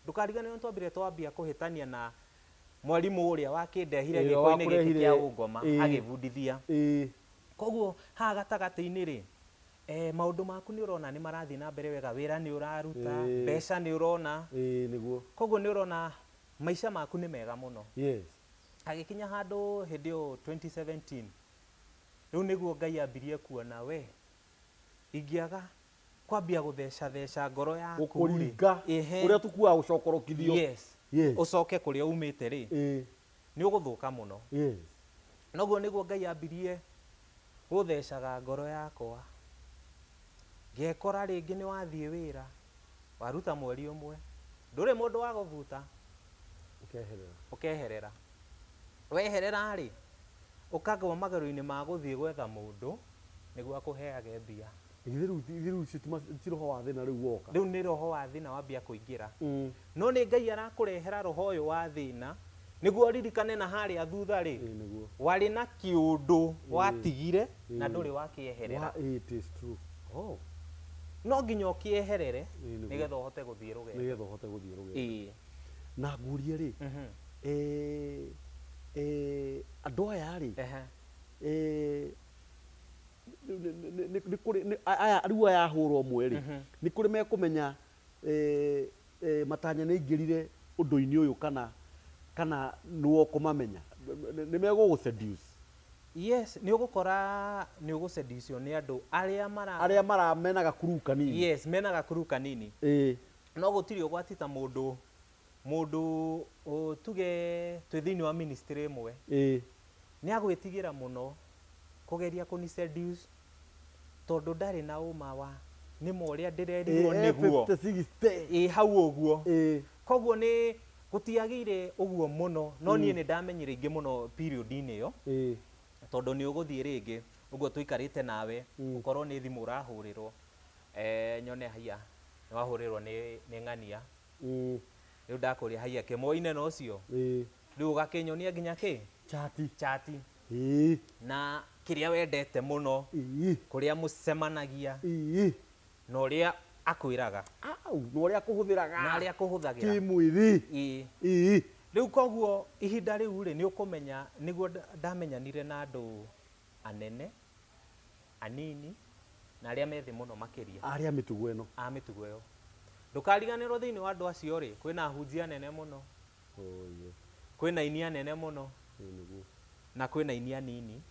Ndũkariganĩrwo nĩ twambire twambia kũhĩtania na mwarimũ ũrĩa wakĩndehire gĩko-inĩ gĩkĩ Wakũrehire, kĩa ũngoma, agĩbundithia. Koguo haha gatagatĩ-inĩ rĩ, maũndũ maku nĩ ũrona nĩ marathiĩ na mbere wega, wĩra nĩ ũraruta, mbeca nĩ ũrona. Nĩguo. Koguo nĩ ũrona maica maku nĩ mega mũno. Agĩkinya handũ hĩndĩ ĩyo 2017, rĩu nĩguo Ngai ambirie kuona we, ingĩaga kwambia gũthecatheca ngoro yaku rĩ. Gũkũringa, ũrĩa tũkuaga gũcokorokithio. Ũcoke kũrĩa umĩte rĩ, nĩ ũgũthũka mũno. Noguo nĩguo Ngai ambirie gũthecaga ngoro yakwa. Ngekora rĩngĩ nĩ wathiĩ wĩra, waruta mweri ũmwe, ndũrĩ mũndũ wa gũbuta. Ũkeherera. Ũkeherera. Weherera rĩ, ũkagwa magũrũ-inĩ ma gũthiĩ gwetha mũndũ nĩguo akũheage mbia. Githĩ rĩu githĩ rĩu icio ti roho wa thĩna rĩu woka? Rĩu nĩ roho wa thĩna wambia kũingĩra. No nĩ Ngai arakũrehera roho ũyũ wa thĩna nĩguo ũririkane na harĩa thutha rĩ, Nĩguo. warĩ na kĩũndũ watigire na ndũrĩ wakĩeherera. Wa, it is true. Oh. No nginya ũkĩeherere Ĩĩ, nĩguo. nĩgetha ũhote gũthiĩ rũgendo. Nĩgetha ũhote gũthiĩ rũgendo. Ĩĩ. Na ngũrie rĩ, andũ aya rĩ, nĩ kũrĩ aya rĩu aya ahũra ũmwe rĩ, nĩ kũrĩ mekũmenya matanya nĩ aingĩrire ũndũ-inĩ ũyũ kana kana nĩwe ũkũmamenya, nĩ megũgũ seduce? Yes, nĩ ũgũkora nĩ ũgũseducio nĩ andũ arĩa mara arĩa maramena gakuru kanini. Yes, mena gakuru kanini. No gũtirĩ ũgwati ta mũndũ mũndũ tuge twĩ thĩinĩ wa ministry ĩmwe. Nĩ agwĩtigĩra mũno kũgeria kũni seduce tondũ ndarĩ na ũma wa nĩ ma ũrĩa ndĩrerirwo nĩguo. 50, 60. Ĩ hau ũguo. Koguo nĩ gũtiagĩire ũguo mũno, no niĩ nĩ ndamenyire ingĩ mũno period-inĩ ĩyo. Tondũ nĩ ũgũthiĩ rĩngĩ ũguo tũikarĩte nawe, ũkorwo nĩ thimũ ũrahũrĩrwo, nyone haiya nĩ wahũrĩrwo nĩ ng'ania. Rĩu ndakũria haiya kĩmoine na ũcio. Rĩu ũgakĩnyonia nginya kĩ? Chati. Chati. Na kĩrĩa wendete mũno, kũrĩa mũcemanagia, na ũrĩa akwĩraga. Au, na ũrĩa akũhũthĩraga. Na ũrĩa akũhũthagĩra. Kĩmwĩrĩ. Rĩu koguo ihinda rĩu rĩ, nĩ ũkũmenya, nĩguo ndamenyanire na andũ anene, anini, na arĩa me thĩ mũno makĩria. Arĩa mĩtugo ĩno. A mĩtugo ĩyo. Ndũkariganĩrwo thĩinĩ wa andũ acio rĩ, kwĩna ahunjia anene mũno. Oh, yes. Kwĩna aini anene mũno. Ĩĩ, nĩguo. Na kwĩna aini anini.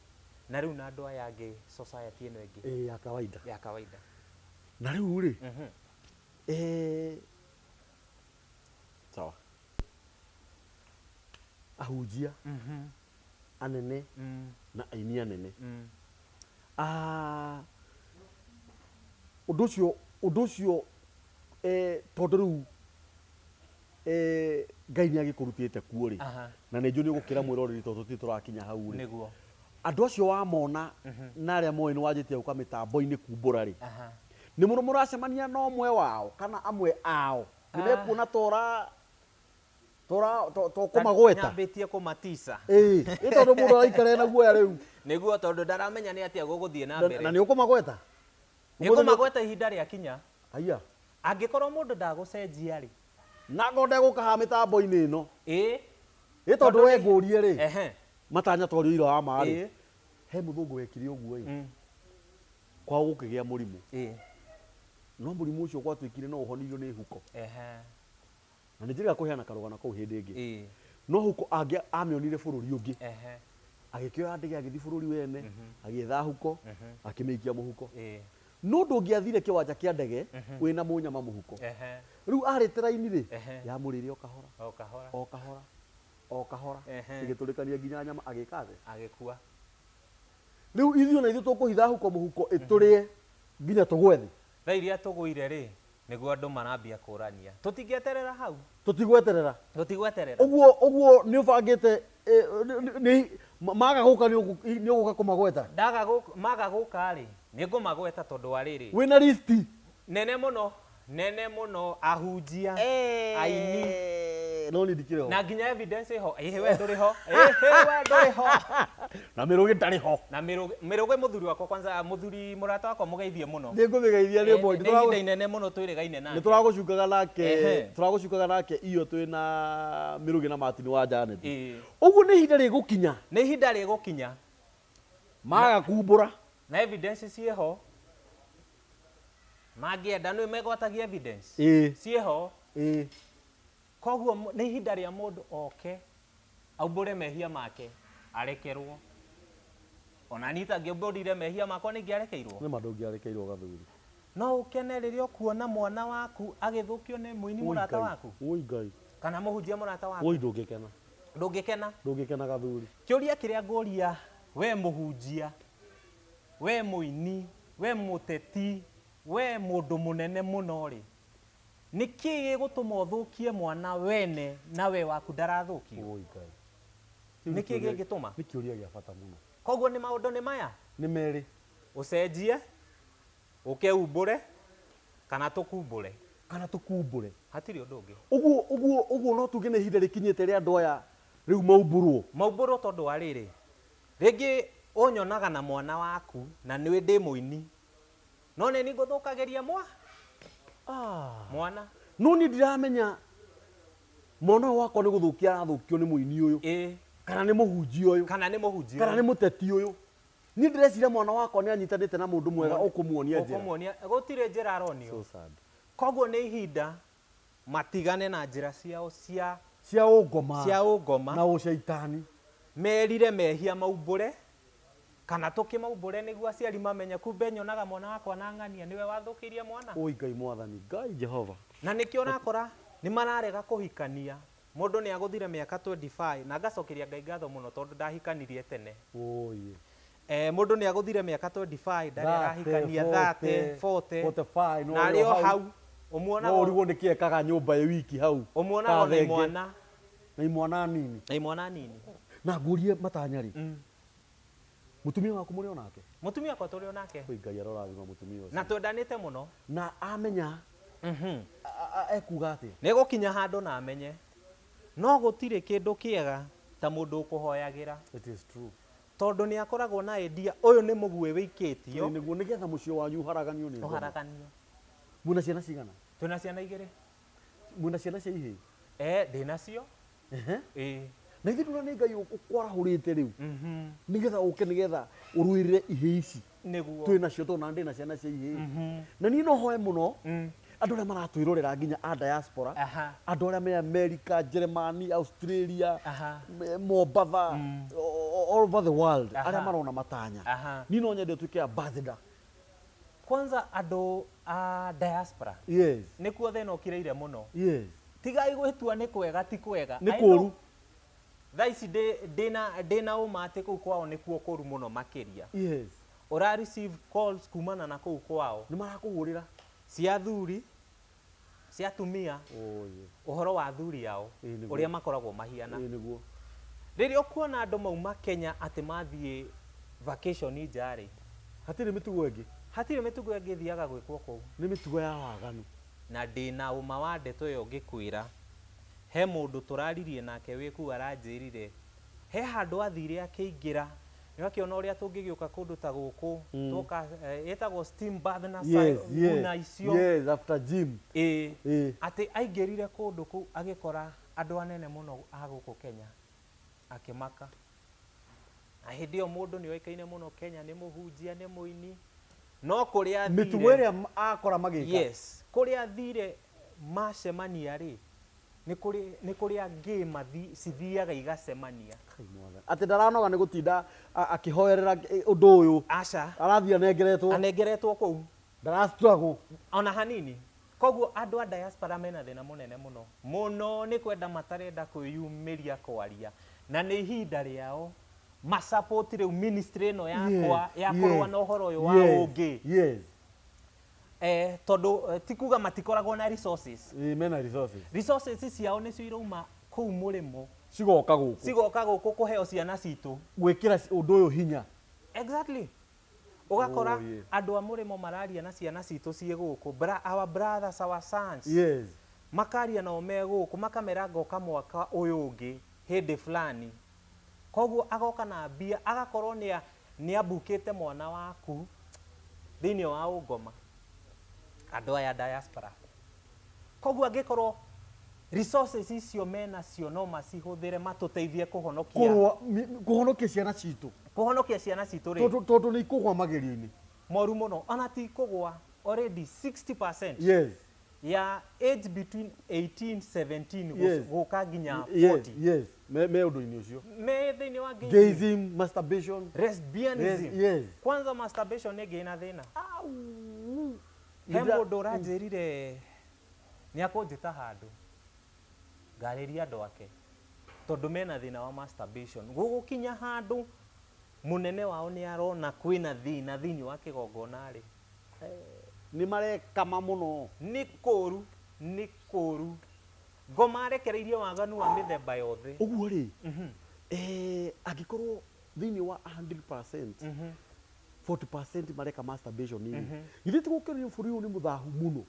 Na rĩu na andũ aya angĩ society ĩno ĩngĩ. Ĩĩ, ya kawaida. Ya kawaida. Na rĩu rĩ, sawa. Ahunjia anene na aini anene. Ũndũ ũcio, ũndũ ũcio, tondũ rĩu, Ngai nĩ agĩkũrutĩte kuo rĩ, na nĩ njũĩ nĩ ũgũkĩra mwĩroreri tondũ tũtirĩ tũrakinya hau rĩ. Nĩguo. Andũ acio wamona na arĩa moĩ nĩ wanjĩtie gũka mĩtambo-inĩ kumbũra rĩ, nĩ mũno mũracemania na ũmwe wao kana amwe ao, nĩ mekuona tora to kũmagweta. Nyambĩtie kũmatisa. Ĩĩ, ĩ tondũ mũndũ araikara ena guoya rĩu. Nĩguo, tondũ ndaramenya nĩ atĩa gũgũthiĩ na mbere. Na nĩ ũkũmagweta? Nĩ ũkũmagweta ihinda rĩakinya. Haiya. Angĩkorwo mũndũ ndagũcenjia rĩ. Na ngorwo ndegũka haha mĩtambo-inĩ ĩno. Ĩĩ. Ĩ tondũ we ngũrie rĩ. Ehe. Matanya twarĩ ũira wa ma rĩ. Ĩĩ. He mũthũngũ wekire ũguo ĩ. Kwao gũkĩgĩa mũrimũ. Ĩĩ. No mũrimũ ũcio gwatuĩkire no ũhonirio nĩ huko. Ehe. Na nĩ njĩrĩga kũheana karũgano kau hĩndĩ ĩngĩ. Ĩĩ. No huko angĩ amĩonire bũrũri ũngĩ. Ehe. Agĩkĩoya ndege agĩthiĩ bũrũri wene, agĩetha huko, akĩmĩikia mũhuko. Ĩĩ. No ndũngĩathire kĩwanja kĩa ndege wĩna mũnyama mũhuko. Ehe. Rĩu arĩte raini rĩ, Ehe. yamũrĩire o kahora. O kahora. O kahora. O kahora. Ehe. Ĩgĩtũrĩkania nginya nyama agĩka thĩ. Agĩkua. Rĩu ithuĩ ona ithuĩ tũkũhitha huko mũhuko ĩtũrĩe nginya tũgwe thĩ. Thaa iria tũgũire rĩ, nĩguo andũ marambia kũrania. Tũtingĩeterera hau. Tũtigweterera. Tũtigweterera. Ũguo, ũguo nĩ ũbangĩte, nĩ, maga gũka nĩ ũgũka kũmagweta? Ndaga gũka, maga gũka rĩ, nĩ ngũmagweta tondũ wa rĩrĩ. Wĩna listi? Nene mũno, nene mũno, ahunjia, aini. No niĩ ndikĩrĩ ho. Na nginya evidence ĩho. Ĩhĩ, we ndũrĩ ho. Ĩhĩ, we ndũrĩ ho. Na mĩrũgĩ ndarĩ ho. Na mĩrũgĩ mũthuri wakwa kwanza, mũthuri mũrata wakwa mũgeithie mũno. Nĩ ngũmĩgeithia nĩ boy. Nĩ ihinda inene mũno twĩrĩgaine nake. Nĩ tũragũcukaga nake, tũragũcukaga nake iyo twĩna mĩrũgĩ na Martin wa Janet. Ũguo nĩ ihinda rĩgũkinya. Nĩ ihinda rĩgũkinya. Maga kumbũra. Na evidence ciĩho. Mangĩenda nĩ megwatagia evidence. Ciĩho. Koguo nĩ ihinda rĩa mũndũ oke aumbũre mehia make arekerwo. Ona niĩ itangĩaumbũrire mehia makwa nĩ ingĩarekeirwo. Nĩ ma ndũngĩarekeirwo gathuri. No ũkene rĩrĩa ũkuona mwana waku agĩthũkio nĩ mũini mũrata waku? Oi Ngai. Kana mũhunjia mũrata waku? Oi ndũngĩkena. Ndũngĩkena? Ndũngĩkena gathuri. Kĩũria kĩrĩa ngũria we mũhunjia, we mũini, we mũteti, we mũndũ mũnene mũno rĩ, nĩ kĩĩ gĩgũtũma ũthũkie mwana wene na we waku ndarathũkio? Oi Ngai. Nĩ kĩĩ gĩngĩtũma? Nĩ kĩũria gĩa bata mũno. Koguo nĩ maũndũ nĩ maya? Nĩ merĩ. Ũcenjie, ũke umbũre, kana tũkumbũre. Kana tũkumbũre. Hatirĩ ũndũ ũngĩ. Ũguo, ũguo, ũguo no tuge nĩ ihinda rĩkinyĩte rĩa andũ aya rĩu maumbũrwo. Maumbũrwo tondũ wa rĩrĩ, rĩngĩ ũnyonaga na mwana waku na nĩ ndĩ mũini, no nĩ niĩ ngũthũkagĩria Mwana. No niĩ ndiramenya mwana ũyũ wakwa nĩ gũthũkia arathũkio nĩ mũini ũyũ kana nĩ mũhunjia ũyũ kana nĩ mũhunjia kana nĩ mũteti ũyũ. Niĩ ndĩreciria mwana wakwa nĩ anyitanĩte na mũndũ mwega ũkũmuonia njĩra. Ũkũmuonia gũtirĩ njĩra aronio. So sad. Koguo nĩ ihinda matigane na njĩra ciao cia Cia ũngoma. Cia ũngoma. Na ũcaitani. Merire mehia maumbũre kana tũkĩmaumbũre nĩguo aciari mamenye kumbe nyonaga mwana wakwa na ng'ania nĩwe wathũkĩirie mwana. Oi Ngai mwathani, Ngai Jehova. Na nĩkĩo ũrakora nĩ mararega kũhikania. Mũndũ nĩ agũthire mĩaka 25 na ngacokeria Ngai ngatho mũno tondũ ndahikanirie tene. Oye. Mũndũ nĩ agũthire mĩaka 25 ndarĩ arahikania 30, 40, 45 na arĩ o hau. Ũmuonaga No ũrigwo nĩ kĩ ekaga nyũmba ĩ wiki hau. Ũmuonaga na Kathenge. imwana. Na imwana nini. Na imwana nini. Na ngũrie matanya rĩ. Mũtumia waku mũrĩ o nake? Mũtumia wakwa tũrĩ o nake. Oi Ngai arorathima mũtumia ũcio. Na twendanĩte mũno. Na amenya ekuga atĩa? Nĩ gũkinya handũ na amenye. No gũtirĩ kĩndũ kĩega ta mũndũ ũkũhoyagĩra. It is true. Tondũ nĩ akoragwo na idea ũyũ nĩ mũguĩ wĩikĩtio. Nĩguo nĩgetha mũciĩ wanyu ũharaganio nĩ ngoma. Ũharaganio. Mwĩna ciana cigana? Twĩna ciana igĩrĩ. Mwĩna ciana cia ihĩĩ? Ndĩnacio. Na ithuĩ ndũrona nĩ Ngai ũkwarahũrĩte rĩu. Nĩgetha ũke nĩgetha ũrũĩrĩre ihĩĩ ici. Nĩguo. Twĩ nacio tondũ na ndĩna ciana cia ihĩĩ. Na niĩ no hoe mũno andũ arĩa maratwĩrorera nginya a diaspora, andũ arĩa me America, Germany, Australia, Mombatha, all over the world, arĩa marona matanya. Niĩ no nyende ũtuĩke ambassador. Kwanza andũ a diaspora. Yes. Nĩkuo thĩna ũkirĩire mũno. Yes. Tigai gwĩtua nĩ kwega ti kwega. Nĩ kũũru. Thaa ici ndĩna ũma atĩ kũu kwao nĩkuo kũũru mũno makĩria. Yes. Ũra receive calls kumana na kũu kwao. Nĩ marakũhũrĩra. Cia athuri, cia atumia, Oh, yeah. ũhoro wa athuri ao, ũrĩa makoragwo mahiana. Nĩguo. Rĩrĩa ũkuona andũ mauma Kenya atĩ mathiĩ vacation nja rĩ, Hatirĩ mĩtugo ĩngĩ. Hatirĩ mĩtugo ĩngĩ ĩthiaga gwĩkwo kũu. Nĩ mĩtugo ya waganu. Na ndĩna ũma wa ndeto ĩyo ngĩkwĩra, he mũndũ tũraririe nake wĩ kũu aranjĩrire, he handũ athire akĩingĩra, nĩ akĩona ũrĩa tũngĩgĩũka kũndũ ta gũkũ, twoka, ĩtagwo steam bath na sauna icio. Yes, after gym. Atĩ aingĩrire kũndũ kũu agĩkora andũ anene mũno a gũkũ Kenya, akĩmaka. Na hĩndĩ ĩyo mũndũ nĩ oĩkaine mũno Kenya, nĩ mũhunjia, nĩ mũini. No kũrĩa athire, Mĩtugo ĩrĩa akora magĩka. Yes, kũrĩa athire macemania rĩ, nĩ kũrĩa gay cithiaga igacemania. Atĩ ndaranoga nĩ gũtinda akĩhoerera ũndũ ũyũ. Aca. Arathiĩ anengeretwo. Anengeretwo kũu. Ndara struggle. Ona hanini. Koguo andũ a diaspora mena thĩna mũnene mũno. Mũno nĩ kwenda matarenda kwĩyumĩria kwaria. Na nĩ ihinda rĩao masupport rĩu ministry ĩno yakwa ya kũrũa na ũhoro ũyũ wa ũngĩ. Tondũ ti kuga matikoragwo na resources. Mena resources. Resources ciao nĩcio irauma kũu mũrĩmo. Cigoka gũkũ. Cigoka gũkũ kũheo ciana citũ. Gwĩkĩra ũndũ ũyũ hinya. Exactly. Ũgakora andũ a mũrĩmo mararia na ciana citũ ciĩ gũkũ. Our brothers, our sons. Yes. Makaria nao me gũkũ, makamera ngoka mwaka ũyũ ũngĩ hĩndĩ fulani. Koguo agoka na mbia, agakorwo nĩ ambukĩte mwana waku thĩinĩ wa ũngoma. Andũ aya diaspora. Koguo angĩkorwo resources icio menacio no macihũthĩre matũteithie kũhonokia. Kũhonokia ciana citũ. Kũhonokia ciana citũ rĩ. Tondũ nĩ ikũgwa magerio-inĩ. Moru mũno, ona ti kũgwa already 60%. Yes. Ya age between 18, 17, Yes. gũka nginya Yes, 40. yes. Me ũndũ-inĩ ũcio. Me thĩinĩ wa gayism. Gayism, masturbation. Lesbianism. Yes, yes. Kwanza masturbation nĩ ĩngĩ ĩna thĩna. Au. He Nĩndĩra- mũndũ ũranjĩrire nĩ akũnjĩta handũ ngarĩrie andũ ake tondũ mena thĩna wa masturbation. Gũgũkinya handũ mũnene wao nĩ arona kwĩna thĩna thĩinĩ wa kĩgongona rĩ. Nĩ marekama mũno. Nĩ kũũru, nĩ kũũru. Ngoma arekereirie waganu wa mĩthemba yothe. Ũguo rĩ, angĩkorwo thĩinĩ wa 100%, 40% mareka masturbation rĩ, githĩ ti gũkĩonania bũrũri ũyũ nĩ mũthahu mũno?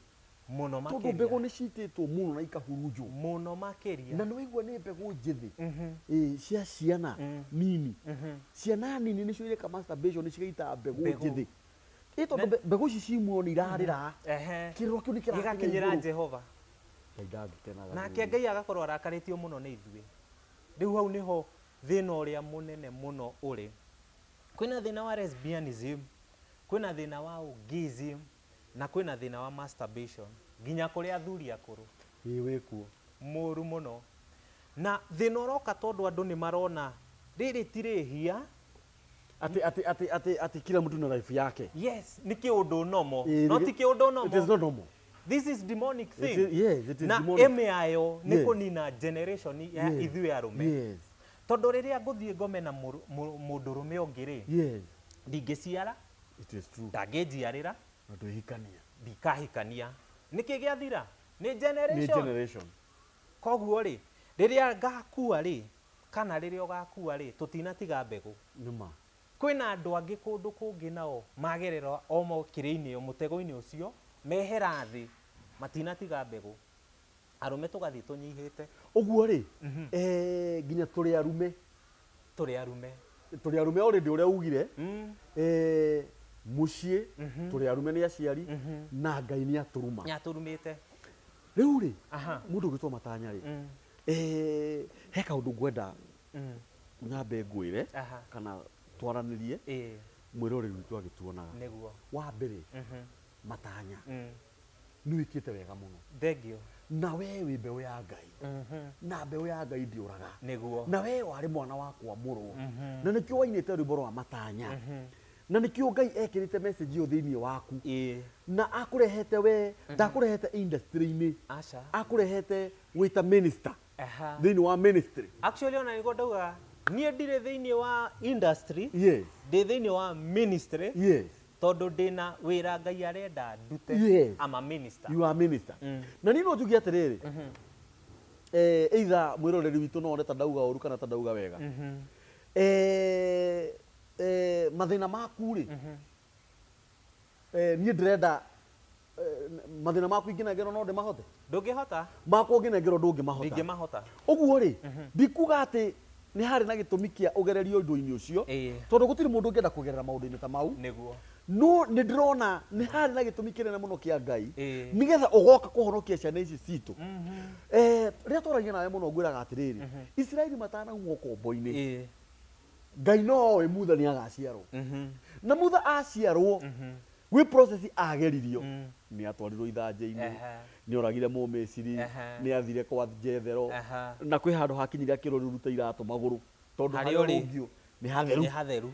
Mũno Tondũ makĩria. mbegũ nĩ citĩtwo mũno na ikahurunjwo. Mũno makĩria. Na nĩ waigua nĩ mbegũ njĩthĩ. Cia ciana nini. Ciana nini nĩcio ireka masturbation cigaita mbegũ Mbegũ. njĩthĩ. Ĩ tondũ mbegũ ici ci muoyo nĩ irarĩra. Kĩrĩro kĩu nĩ kĩrakinya Gĩgakinyĩra igũrũ. Jehova. Ngai ndangĩkenaga Nake nĩ Ngai agakorwo arakarĩtio mũno nĩ ithuĩ. Rĩu hau nĩho thĩna ũrĩa mũnene mũno ũrĩ. Kwĩna thĩna wa lesbianism, kwĩna thĩna wa ũgeism, na kwĩna thĩna wa masturbation, nginya kũrĩ athuri akũrũ. Ĩĩ wĩkuo. Mũru mũno. Na thĩna ũroka tondũ andũ nĩ marona rĩrĩ ti rĩhia. Atĩ atĩ atĩ atĩ atĩ kila mtu na life yake. Yes, nĩ kĩũndũ normal. Ĩĩ, No ti kĩũndũ normal. It is not normal. This is demonic It thing. is, yes, it is Na demonic. aim yayo nĩ kũnina generation ya ithuĩ arũme. Tondũ rĩrĩa ngũthiĩ ngome na mũndũrũme ũngĩ rĩ, ndingĩciara, It is true. ndangĩnjiarĩra, Na ndwĩhikania. Ndikahikania. Nĩkĩ gĩathira? Nĩ Nĩ generation. generation. Koguo rĩ, rĩrĩa ngakua rĩ, kana rĩrĩa ũgakua rĩ, tũtinatiga mbegũ. Nĩ ma. Kwĩna andũ angĩ kũndũ kũngĩ nao magerera o kĩrĩ-inĩ mũtego-inĩ ũcio, mehera thĩ, matinatiga mbegũ. Arũme tũgathiĩ tũnyihĩte. Ũguo rĩ, nginya tũrĩ arume. Tũrĩ arume. Tũrĩ arume already ũrĩa ugire. Mũciĩ, tũrĩ arume nĩ aciari, na Ngai nĩ atũruma. Nĩ atũrumĩte. Rĩu rĩ, mũndũ ũgĩtwo matanya rĩ, he kaũndũ ngwenda nyambe ngwĩre, kana twaranĩrie, mwĩroreri witũ agĩtuonaga. Nĩguo. Wa mbere, matanya. Nĩ wĩkĩte wega mũno. Thank you. Na we wĩ mbeũ ya Ngai. Na mbeũ ya Ngai ndĩũraga. Nĩguo. Na we warĩ mwana wa kwamũrwo. Na nĩkĩo wainĩte rwĩmbo rwa matanya. Na nĩkĩo Ngai ekĩrĩte message ĩyo thĩinĩ waku. Na akũrehete we, ndakũrehete industry-inĩ. Aca. Akũrehete wĩta minister. Thĩinĩ wa ministry. Actually ona nĩguo ndauga, niĩ ndirĩ thĩinĩ wa industry. Yes. Ndĩ thĩinĩ wa ministry. Yes. Tondũ ndĩna wĩra Ngai arenda ndute. Yes. I'm a minister. You are a minister. Na niĩ no njuge atĩrĩrĩ, either mwĩroreri witũ no one ta ndauga ũru kana ta ndauga wega. Mathĩna maku rĩ, niĩ ndĩrenda, mathĩna maku ingĩnengerwo no ndĩmahote? Ndũngĩhota. Makwa ũngĩnengerwo ndũngĩmahota. Ndingĩmahota. Ũguo rĩ, ndikuga atĩ nĩ harĩ na gĩtũmi kĩa ũgererio ũndũ-inĩ ũcio, tondũ gũtirĩ mũndũ ũngĩenda kũgerera maũndũ-inĩ ta mau. Nĩguo. No nĩ ndĩrona nĩ harĩ na gĩtũmi kĩnene mũno kĩa Ngai, nĩgetha ũgoka kũhonokia ciana ici citũ. Rĩrĩa twaragia nawe mũno ngwĩraga atĩrĩrĩ, Isiraeli matanauma ũkombo-inĩ, Ngai no oĩ Mutha nĩ agaciarwo. Na Mutha aciarwo, gwĩ process ageririo. Nĩ atwarirwo ithanjĩ-inĩ, nĩ oragire Mũmisiri, nĩ athire kwa Jethero, na kwĩ handũ hakinyire akĩrwo rĩu rute iratũ magũrũ, tondũ Harĩa harĩa ũrĩ. ũrũngio nĩ hatheru. Nĩ hatheru.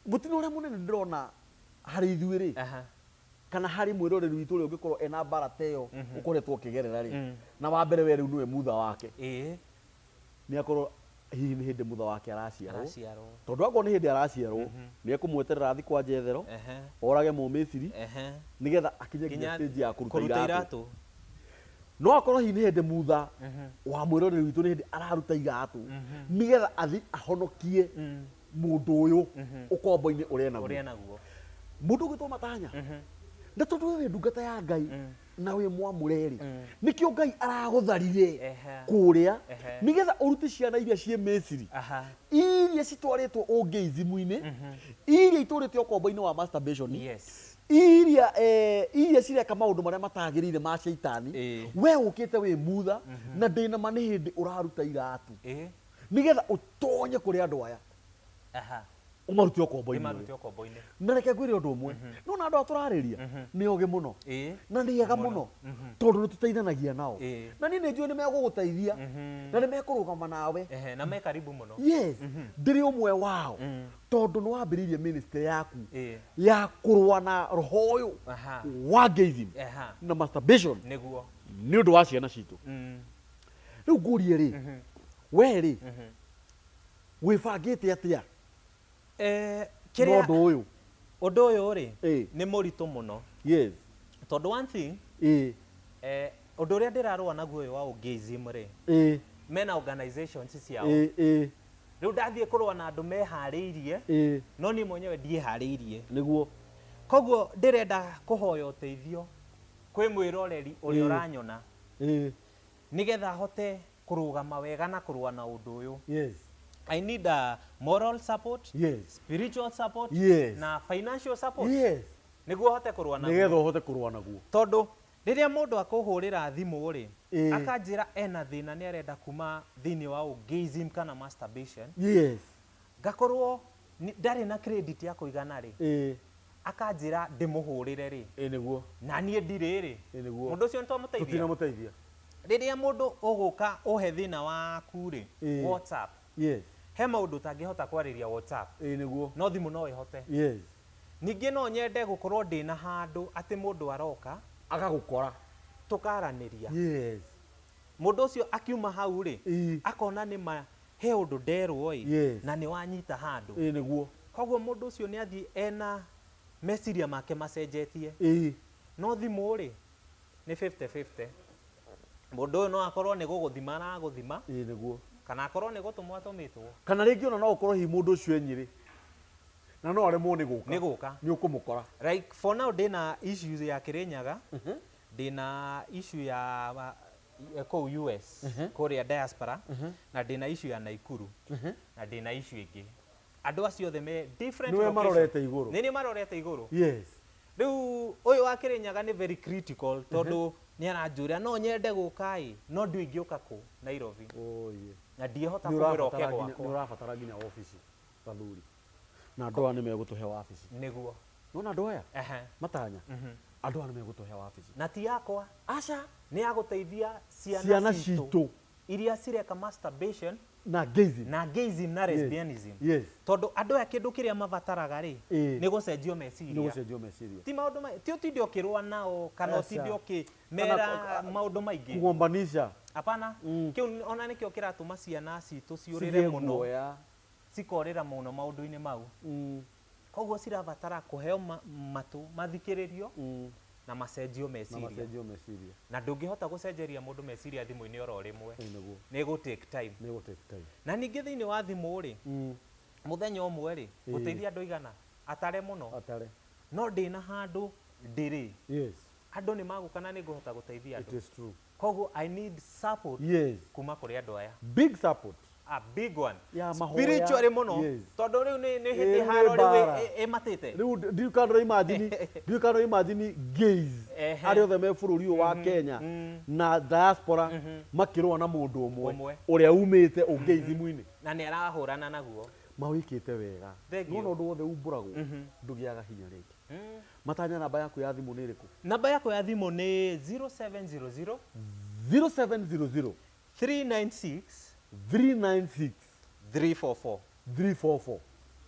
Mũtino ũrĩa mũnene ndĩrona harĩ ithuĩ rĩ, kana harĩ mwĩroreri witũ ũrĩa ũngĩkorwo ena mbara ta ĩyo ũkoretwo ũkĩgerera rĩ, na wa mbere we rĩu nĩwe mutha wake. Nĩ akorwo hihi nĩ hĩndĩ mutha wake araciarwo. Araciarwo. Tondũ akorwo nĩ hĩndĩ araciarwo, nĩ ekũmweterera athiĩ kwa Jethero, orage Mũmisiri, nĩgetha akinye nginya Nginya stage ya kũruta kũruta iratũ. iratũ. No akorwo hihi nĩ hĩndĩ mutha wa mwĩroreri witũ nĩ hĩndĩ araruta iratũ, nĩgetha athiĩ ahonokie mũndũ ũyũ ũkombo-inĩ ũrĩa enaguo. Ũrĩa enaguo. Mũndũ ũgwĩtwo Matanya, na tondũ we wĩ ndungata ya Ngai, na wĩ mwamũre rĩ, nĩkĩo Ngai aragũtharire kũrĩa, nĩgetha ũrute ciana iria ciĩ Misiri, iria citwarĩtwo ũngĩizimu-inĩ, iria itũrĩte ũkombo-inĩ wa masturbation, iria cireka maũndũ marĩa matagĩrĩire ma caitani, we ũkĩte wĩ mutha, na ndĩna ma nĩ hĩndĩ ũraruta iratũ. Nĩgetha ũtonye kũrĩ andũ aya. Ũmarute ũkombo-inĩ. Ũmarute ũkombo-inĩ. Na reke ngwĩre ũndũ ũmwe. No na andũ aya tũrarĩria, nĩ ogĩ mũno. Na nĩ ega mũno. Tondũ nĩ tũteithanagia nao. Na niĩ nĩ njũĩ nĩ megũgũteithia. Na nĩ mekũrũgama nawe. Na me karibu mũno. Yes. Ndĩrĩ ũmwe wao. Tondũ nĩ wambĩrĩirie ministry yaku ya kũrũa na roho ũyũ wa gayism na masturbation. Nĩguo. Nĩ ũndũ wa ciana citũ. Rĩu ngũrie rĩ, we rĩ, wĩbangĩte atĩa? Na ũndũ ũyũ. Ũndũ ũyũ rĩ, nĩ mũritũ mũno. Yes. Tondũ one thing, ũndũ ũrĩa ndĩrarũa naguo ũyũ wa ũgayism rĩ, mena organizations ciao. Rĩu ndathiĩ kũrũa na andũ meharĩirie, no niĩ mwenyewe ndiĩharĩirie. Nĩguo. Koguo ndĩrenda kũhoya ũteithio kwĩ mwĩroreri ũrĩa ũranyona. Nĩgetha hote kũrũgama wega na kũrũa na ũndũ ũyũ. Yes. I need a moral support, spiritual support na financial support nĩguo hote kũrũa naguo. Nĩgetha ũhote kũrũa naguo. Tondũ rĩrĩa mũndũ akũhũrĩra thimũ rĩ, akanjĩra ena thĩna nĩ arenda kuma thĩinĩ wa orgasm kana masturbation, ngakorwo ndarĩ na credit ya kũigana rĩ, akanjĩra ndĩmũhũrĩre rĩ, Ĩĩ nĩguo. Na niĩ ndirĩ rĩ, Ĩĩ nĩguo. Mũndũ ũcio nĩtwamũteithia? Tũtinamũteithia. Rĩrĩa mũndũ ũgũka ũhe thĩna waku rĩ, WhatsApp, he maũndũ ũtangĩhota kwarĩria WhatsApp. Ĩĩ nĩguo. No thimũ no ĩhote. Ningĩ no nyende gũkorwo ndĩna handũ atĩ mũndũ aroka agagũkora tũkaranĩria. Mũndũ ũcio akiuma hau rĩ, akona nĩ ma he ũndũ nderwo ĩ, na nĩ wanyita handũ. Ĩĩ nĩguo. Koguo mũndũ ũcio nĩ athiĩ ena meciria make macenjetie. No thimũ rĩ, nĩ 50-50. Mũndũ ũyũ no akorwo nĩ gũgũthima aragũthima. Ĩĩ nĩguo. Kana akorwo nĩ gũtũmwo atũmĩtwo. Kana rĩngĩ ona no ũkorwo hihi mũndũ ũcio e Nyĩrĩ. Na no aremwo nĩ gũka. Nĩ gũka. Nĩ ũkũmũkora. Like for now ndĩna issues ya Kĩrĩnyaga, ndĩna issue ya kũu US, kũrĩa diaspora, na ndĩna issue ya Naikuru, na ndĩna issue ĩngĩ. Andũ acio othe me different Nĩwe location. marorete igũrũ. Nĩ niĩ marorete igũrũ. Rĩu ũyũ wa Kĩrĩnyaga nĩ very critical tondũ nĩ aranjũria no nyende gũka ĩ, no ndiũĩ ingĩũka kũ Nairobi. Oh, yeah. Na ndiĩhota Nĩ kũmwĩra oke gwakwa. nĩ ũrabatara nginya obici gathuri. Na andũ aya nĩ megũtũhe wabici. Nĩguo. Nĩwona andũ aya? Matanya. Andũ aya nĩ megũtũhe wabici. Na ti yakwa. Aca. Nĩ ya gũteithia ciana Ciana citũ. citũ. Iria cireka masturbation Na gayism. Na gayism na lesbianism. Tondũ andũ aya kĩndũ kĩrĩa mabataraga rĩ, nĩ gũcenjio meciria. Nĩ gũcenjio meciria. Ti maũndũ ti ũtinde ũkĩrũa nao kana Aca. ũtinde ũkĩmera Kana maũndũ maingĩ. Kugombanisha. Hapana. Kĩu ona nĩkĩo kĩratũma ciana citũ ciũrĩre Cigĩe mũno. guoya. Cikorĩra mũno maũndũ-inĩ mau. Koguo cirabatara kũheo matũ mathikĩrĩrio na macenjio Na meciria. macenjio meciria. Na ndũngĩhota gũcenjeria mũndũ meciria thimũ-inĩ oro rĩmwe. Ĩĩ nĩguo. Nĩ ĩgũ take time. Nĩ ĩgũ take time. Na ningĩ thĩinĩ wa thimũ rĩ, mũthenya ũmwe rĩ, gũteithia andũ igana, atare mũno. Atare. No ndĩna handũ ndĩrĩ. Andũ nĩ magũka na nĩ ngũhota gũteithia It andũ. is true. Koguo I need support kuma kũrĩ andũ aya. Big support. A big one. Ya mahoya. Spiritually mũno. Tondũ rĩu nĩ hĩndĩ Ĩĩ, haro rĩu mbara. ĩmatĩte. Rĩu ndiũĩ kana ũra imagine, ndiũĩ kana ũra imagine gays arĩa othe me bũrũri ũyũ wa Kenya na diaspora makĩrũa na mũndũ ũmwe Ũmwe. ũrĩa umĩte ũgayism-inĩ. Na nĩ arahũrana naguo. Mawĩkĩte wega. Thank Nĩwona you. ũndũ wothe umbũragwo, ndũgĩaga hinya rĩngĩ. Matanya, namba yaku ya thimũ nĩ ĩrĩkũ? Namba yakwa ya thimũ nĩ 0700 0700 396 396 344. 344.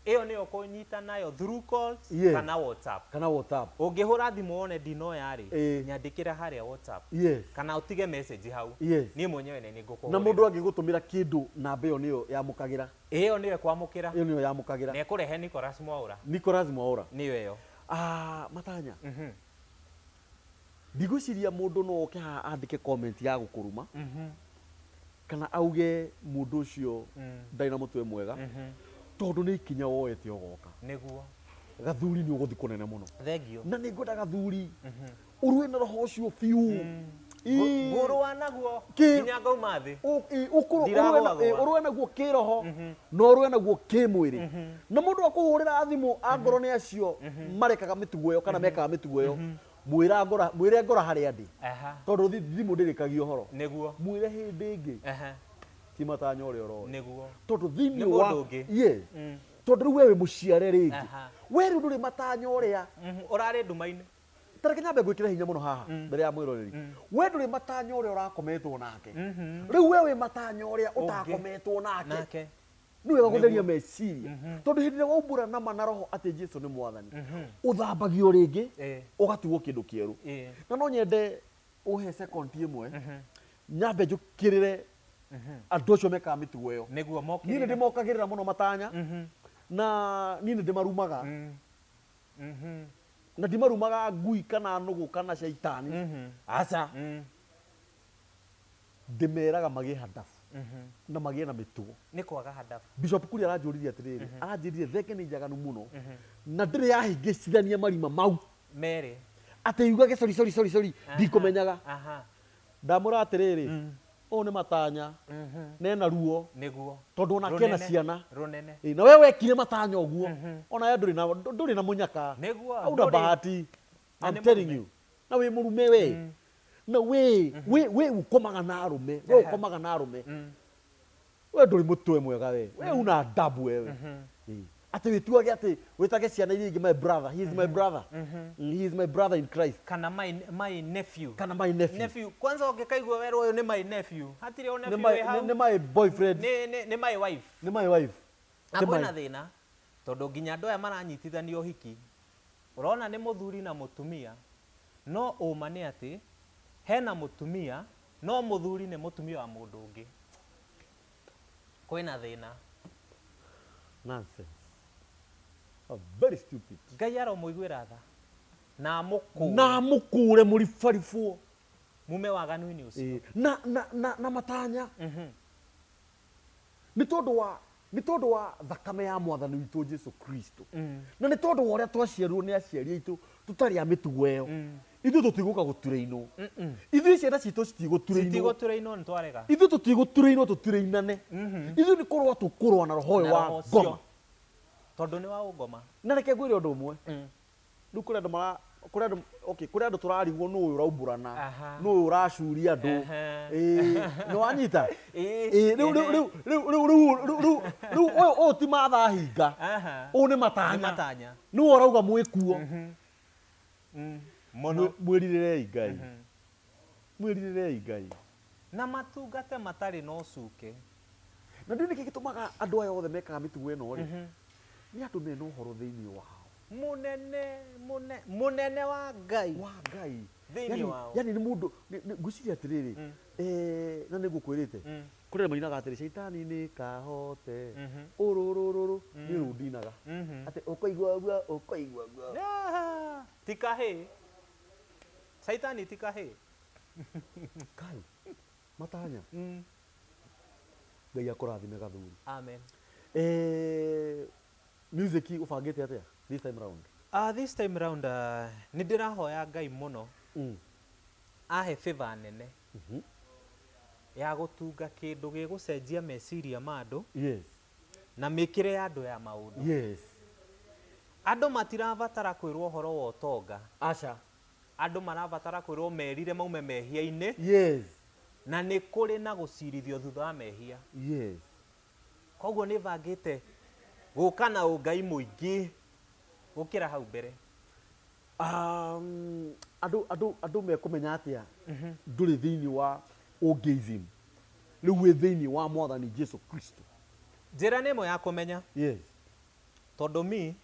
Ĩyo nĩyo ũkũnyita nayo through calls kana WhatsApp. Kana WhatsApp. Ũngĩhũra thimũ wone ndinoya rĩ, nyandĩkĩra harĩa WhatsApp. Kana ũtige message hau. Niĩ mwenyewe nĩ nĩngũkũhũrĩra. Na mũndũ angĩgũtũmĩra kĩndũ, namba ĩyo nĩyo yamũkagĩra. Ĩyo nĩyo ĩkwamũkĩra. Ĩyo nĩyo yamũkagĩra. Na ĩkũrehe Nicholas Mwaura. Nicholas Mwaura. Nĩyo ĩyo. Matanya. Ndigwĩciria mũndũ no oke haha andĩke comment ya gũkũruma. Kana auge mũndũ ũcio ndarĩ na mũtwe mwega. Tondũ nĩ ikinya woete ũgoka. Nĩguo. Gathuri nĩ ũgũthiĩ kũnene mũno. Thank you. Na nĩ ngwenda gathuri ũrũe na roho ũcio biũ. Ngũrũa naguo nginya ngauma thĩ. Ndiragũagũa. Ũrũe naguo kĩroho na ũrũe naguo kĩmwĩrĩ. Na mũndũ akũhũrĩra thimũ angorwo nĩ acio marekaga mĩtugo ĩyo kana mekaga mĩtugo ĩyo, mwĩre ngora harĩa ndĩ. Tondũ thimũ ndĩrĩkagia ũhoro. Nĩguo. Mwĩre hĩndĩ ĩngĩ. Ti matanya ũrĩa ũroĩ. Nĩguo. Tondũ thĩinĩ Nĩ wa mũndũ ũngĩ. Yes. Tondũ rĩu we wĩ mũciare rĩngĩ. We rĩu ndũrĩ matanya ũrĩa. Ũrarĩ nduma-inĩ. Ta reke nyambe ngwĩkĩre hinya mũno haha mbere ya mwĩroreri. We ndũrĩ matanya ũrĩa ũrakometwo nake. Rĩu we wĩ matanya ũrĩa Ũngĩ. ũtakometwo nake. Nake. Nĩ wega gũtheria meciria. Tondũ hĩndĩ ĩrĩa waumbũra nama na roho atĩ Jesu nĩ mwathani, ũthambagio rĩngĩ, ũgatigwo kĩndũ kĩerũ. Na no nyende ũhe second ĩmwe, nyambe njũkĩrĩre andũ acio mekaga mĩtugo ĩyo. Nĩguo Niĩ nĩ mokĩrĩre. ndĩmokagĩrĩra mũno matanya, na niĩ nĩ ndĩmarumaga. Na ndimarumaga ngui kana nũgũ kana caitani. Aca. Ndĩmeraga magĩe handabu. Na magĩe na mĩtugo. Nĩ kwaga handabu. Bishop Kuria aranjũririe atĩrĩrĩ, aranjĩrire thenge nĩ njaganu mũno. Na ndĩrĩ yahĩngĩcithania marima mau. Merĩ. Atĩ yugage sorry, sorry, sorry, sorry, ndikũmenyaga. Ndamũra atĩrĩrĩ, Ũyũ nĩ matanya nena ruo. Nĩguo. Tondũ ona kena Rũnene. ciana. Rũnene. Ĩ, na we wekire matanya ũguo, ona we ndũrĩ na ndũrĩ na mũnyaka. Nĩguo, Hauna ndũrĩ. bahati. Na I'm nĩ telling mũrume. you. Na wĩ mũrume we. Na we ũkomaga na arũme. We ũkomaga na arũme. We ndũrĩ mũtwe mwega we. We una adabu wewe. Ĩ. Atĩ wĩtuage atĩ wĩtage ciana iria ingĩ my brother. He is my brother. He is my brother in Christ. Kana my nephew. Kana my nephew. Nephew. Kwanza ũngĩkaigua werwo ũyũ nĩ my nephew. Hatirĩ o Nĩ nephew my, wĩ hau. nĩ my boyfriend. Nĩ my wife. Nĩ my wife. Na Nĩ kwĩna thĩna tondũ nginya andũ aya maranyitithanio ũhiki, ũrona nĩ mũthuri na mũtumia, no ũma nĩ atĩ hena mũtumia no mũthuri nĩ mũtumia wa mũndũ ũngĩ. Kwĩna thĩna. Nonsense. A very stupid. Ngai aromũiguĩra tha na amũkũre. Na amũkũre mũribaribwo. Mume waganu-inĩ ũcio. Ĩ, na matanya. Nĩ tondũ wa, nĩ tondũ wa thakame ya mwathani witũ Jesu Kristo. Na nĩ tondũ wa ũrĩa twaciarirwo nĩ aciari aitũ tũtarĩ a mĩtugo ĩyo. Ithuĩ tũtigũka gũturĩinwo. Ithuĩ ciana citũ citigũturĩinwo. Citigũturĩinwo nĩ twarega. Ithuĩ tũtigũturĩinwo tũturĩinane. Ithuĩ nĩ kũrũa tũkũrũa na roho ũyũ Na wa roho ũcio. ngoma. Tondũ nĩ wa ũngoma. Na reke ngwĩre ũndũ ũmwe. Rĩu kũrĩ andũ mara, kũrĩ andũ, okay, kũrĩ andũ tũrarigwo nũ ũyũ ũraumbũrana, nũ ũyũ ũracuria andũ. Ĩĩ, nĩ wanyita? Ĩĩ, rĩu, rĩu, rĩu, rĩu, rĩu, rĩu, rĩu, rĩu, rĩu, ũyũ, ũyũ ti mathaa hinga. Ũyũ nĩ matanya. Nĩ matanya. Nĩwe ũrauga mwĩkuo. Mũno. Mwĩrirĩrei Ngai. Mwĩrirĩrei Ngai. Na matungate matarĩ na ũcuke. Na ndiũĩ nĩkĩ gĩtũmaga andũ aya othe mekaga mĩtugo ĩno rĩ, nĩ andũ mena ũhoro thĩinĩ wao. Mũnene, mũnene wa Ngai. Wa Ngai. Thĩinĩ Yani, wao. yani nĩ mũndũ, ngwĩciria atĩrĩrĩ, na nĩ ngũkwĩrĩte, kũrĩ mainaga atĩrĩ, caitani nĩ kahote, ũrũrũrũrũ, nĩ rũu ndinaga. Atĩ ũkũigua ũguo, ũkũigua ũguo. Ti kahĩĩ. Caitani ti kahĩĩ. Kai, matanya. Ngai akũrathime gathuri. Amen. Music ũbangĩte atĩa this time round? This time round, nĩ ndĩrahoya Ngai mũno. Ahe favor nene. Ya gũtunga kĩndũ gĩgũcenjia meciria ma andũ. Na mĩkĩre ya andũ ya maũndũ. Andũ matirabatara kwĩrwo ũhoro wa ũtonga. Aca. Andũ marabatara kwĩrwo merire maume mehia-inĩ. Na nĩ kũrĩ na gũcirithio thutha wa mehia. Koguo nĩ bangĩte gũka na ũngai mũingĩ gũkĩra hau mbere. Andũ mekũmenya atĩa ndũrĩ thĩinĩ wa ũngĩism, rĩu wĩ thĩinĩ wa mwathani Jesu Kristo. Njĩra nĩ ĩmwe ya kũmenya. Tondũ me,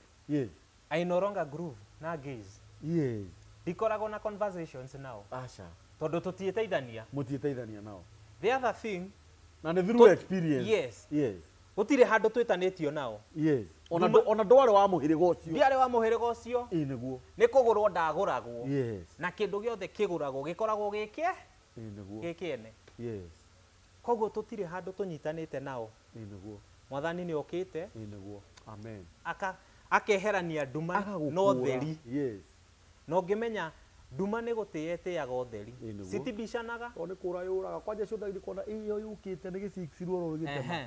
I no longer groove na gays. Ndikoragwo na conversations nao. Aca. Tondũ tũtiĩteithania. Mũtiĩteithania nao. The other thing, Na nĩ through experience. Yes. Gũtirĩ handũ twĩtanĩtio nao. Ona ndwarĩ wa mũhĩrĩga ũcio. Ndiarĩ wa mũhĩrĩga ũcio. Ĩĩ nĩguo. Nĩ kũgũrwo ndagũragwo. Na kĩndũ gĩothe kĩgũragwo gĩkoragwo gĩkĩ? Ĩĩ nĩguo. Gĩkĩene. Koguo tũtirĩ handũ tũnyitanĩte nao. Ĩĩ nĩguo. Mwathani nĩ okĩte. Ĩĩ nĩguo. Amen. Akeherania nduma na Agagũkũra. ũtheri. Na ũngĩmenya nduma nĩ gũtĩĩa ĩtĩaga ũtheri. Ĩĩ nĩguo. Citibicanaga. O nĩ kũra yũraga. Kwanja ciũthagĩrĩ kuona ĩyo yũkĩte nĩ gĩciki ruoro rũgĩtema.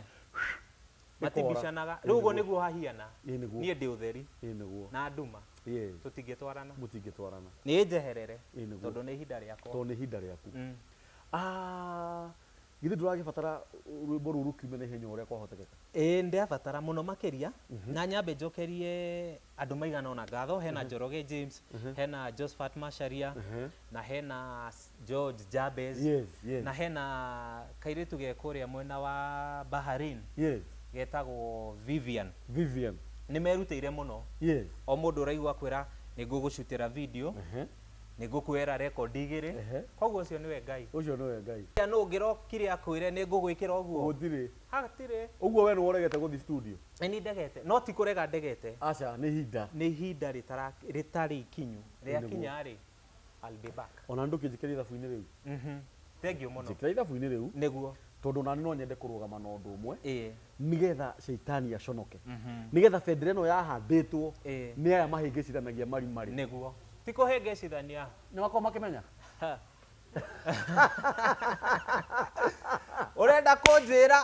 Matibicanaga. Ĩĩ Rĩu ũguo nĩguo. nĩguo hahiana. Ĩĩ nĩguo. Niĩ ndĩ ũtheri. Ĩĩ nĩguo. Na nduma. Tũtingĩtwarana. Mũtingĩtwarana. Nĩ njeherere. Ĩĩ nĩguo. Tondũ nĩ ihinda rĩakwa. Tondũ nĩ ihinda rĩaku. Githĩ ndũragĩbatara rwĩmbo rũu rũkiume na ihenya ũrĩa kwahotekeka? Ĩĩ, ndĩrabatara mũno makĩria. Na nyambe njokerie andũ maigana ũna ngatho. Hena Njoroge James, hena Josephat Macharia, na hena George Jabez, na hena kairĩtu ge kũrĩa mwena wa Bahrain. Getagwo Vivian. Vivian. Nĩ merutĩire mũno. O mũndũ ũraigua kwĩra nĩ ngũgũcutĩra video, nĩ ngũkuoera record igĩrĩ. Koguo ũcio nĩwe Ngai. Ũcio nĩwe Ngai. Ya nũ ũngĩrokire akwĩre nĩ ngũgwĩkĩra ũguo? Gũtirĩ. Hatirĩ. Ũguo we nĩ woregete gũthiĩ studio? Ĩ, nĩ ndegete. No ti kũrega ndegete. Aca, nĩ ihinda. Nĩ ihinda rĩtarĩ ikinyu. Nĩguo. Rĩakinya rĩ, I'll be back. Ona ndũkĩnjĩkĩra ithabu-inĩ rĩu. Thank you mũno. Njĩkĩra ithabu-inĩ rĩu. Nĩguo. Tondũ nani no nyende kũrũgama na ũndũ ũmwe. Nĩgetha caitani aconoke. Nĩgetha bendera ĩno yahandĩtwo nĩ aya mahĩngĩcithanagia mari marĩ. Nĩguo. Ti kũhĩngĩcithania. Nĩ makoragwo makĩmenya? Ha. Ũrenda kũnjĩra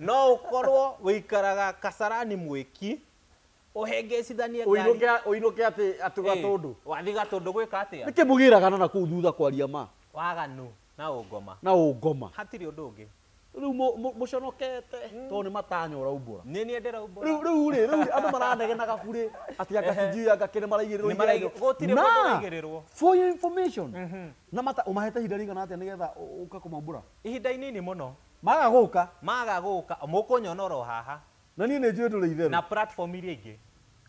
no ũkorwo wĩikaraga Kasarani mwĩki ũhengecithanie ngari Ũinũke ũinũke atĩ atĩ Gatũndũ. Wathiĩ Gatũndũ gwĩka atĩa? Nĩkĩ mũgĩragana na kũu thutha kwaria ma? Waganu na ũngoma. Na ũngoma. Hatirĩ ũndũ ũngĩ. Rĩu mũconokete tondũ nĩ matanya ũraumbũra. Nĩ niĩ ndĩraumbũra. Rĩu rĩu rĩ rĩu andũ maranegenaga burĩ atĩ anga sijui anga kĩ nĩ maraigĩrĩrwo Nĩ maraigĩ- igeranio. gũtirĩ Na, mũndũ ũraigĩrĩrwo. For your information. Na mata ũmahete ihinda rĩigana atĩa nĩgetha ũke kũmaumbũra? Ihinda inini mũno. Maga gũka. Maga gũka mũkũnyona oro haha. Na niĩ nĩ njũĩ ndũrĩ itherũ. Na platform iria ingĩ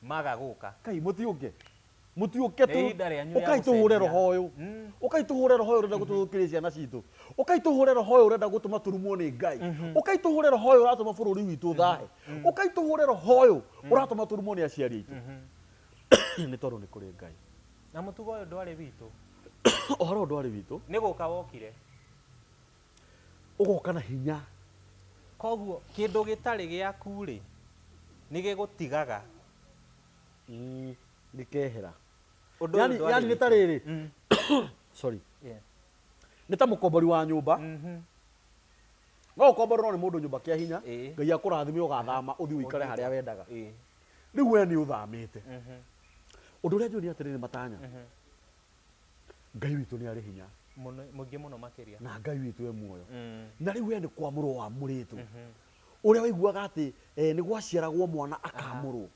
maga gũka. Kai mũtiũke. Mũtiũke Nĩ ihinda rĩanyu rĩa ũkai tũhũre gũcenjia. roho ũyũ. Ũkai tũhũre roho ũyũ ũrenda gũtũthũkĩria ciana citũ. Ũkai tũhũre roho ũyũ ũrenda gũtũma tũrumwo nĩ Ngai. Ũkai tũhũre roho ũyũ ũratũma bũrũri witũ ũthahe. Ũkai tũhũre roho ũyũ ũratũma tũrumwo nĩ aciari aitũ. Nĩ tondũ nĩ kũrĩ Ngai. Na mũtugo ũyũ ndwarĩ witũ. Ũhoro ũyũ ndwarĩ witũ. Nĩ gũka wokire. Ũgoka na hinya. Koguo kĩndũ gĩtarĩ gĩaku rĩ, nĩ gĩgũtigaga. Gĩkehera. Ũndũ ũyũ Yani ndwarĩ yani nĩ witũ. ta rĩrĩ. Sorry. Yeah. Nĩ ta mũkombori wa nyũmba. No ũkomborerwo nĩ mũndũ nyũmba kĩa hinya, Ngai akũrathime ũgathama ũthiĩ ũikare harĩa wendaga. Rĩu we nĩ ũthamĩte. Ũndũ ũrĩa njũĩ nĩ atĩrĩrĩ matanya. Ngai witũ nĩ arĩ hinya. Mũno, mũingĩ mũno makĩria. Na Ngai witũ e muoyo. Na rĩu we nĩ kwamũrwo wamũrĩtwo. Ũrĩa waiguaga atĩ nĩ gwaciaragwo mwana akamũrwo.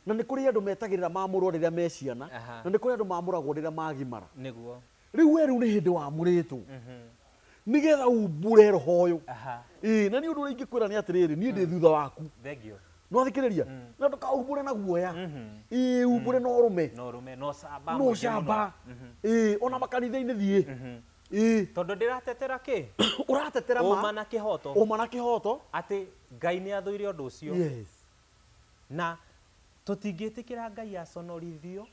Na nĩ kũrĩ andũ metagĩrĩra mamũrwo rĩrĩa me ciana, na nĩ kũrĩ andũ mamũragwo rĩrĩa magimara. Nĩguo. Rĩu we rĩu nĩ hĩndĩ wamũrĩtwo. Nĩgetha umbũre roho ũyũ. Ĩĩ, na niĩ ũndũ ũrĩa ingĩkwĩra nĩ atĩrĩrĩ, niĩ ndĩ thutha waku. Thank you. Nĩ wathikĩrĩria? Na ndũkaumbũre na guoya. Ĩĩ, umbũre na ũrũme. Na ũrũme, na ũcamba Na mũingĩ mũno. ũcamba. Ĩĩ, ona makanitha-inĩ thiĩ. Ĩĩ. Tondũ ndĩratetera kĩ? Ũratetera ma. Ũma na kĩhoto. Ũma na kĩhoto. Atĩ Ngai nĩ athũire ũndũ ũcio. Yes. Na tũtingĩtĩkĩra Ngai aconorithio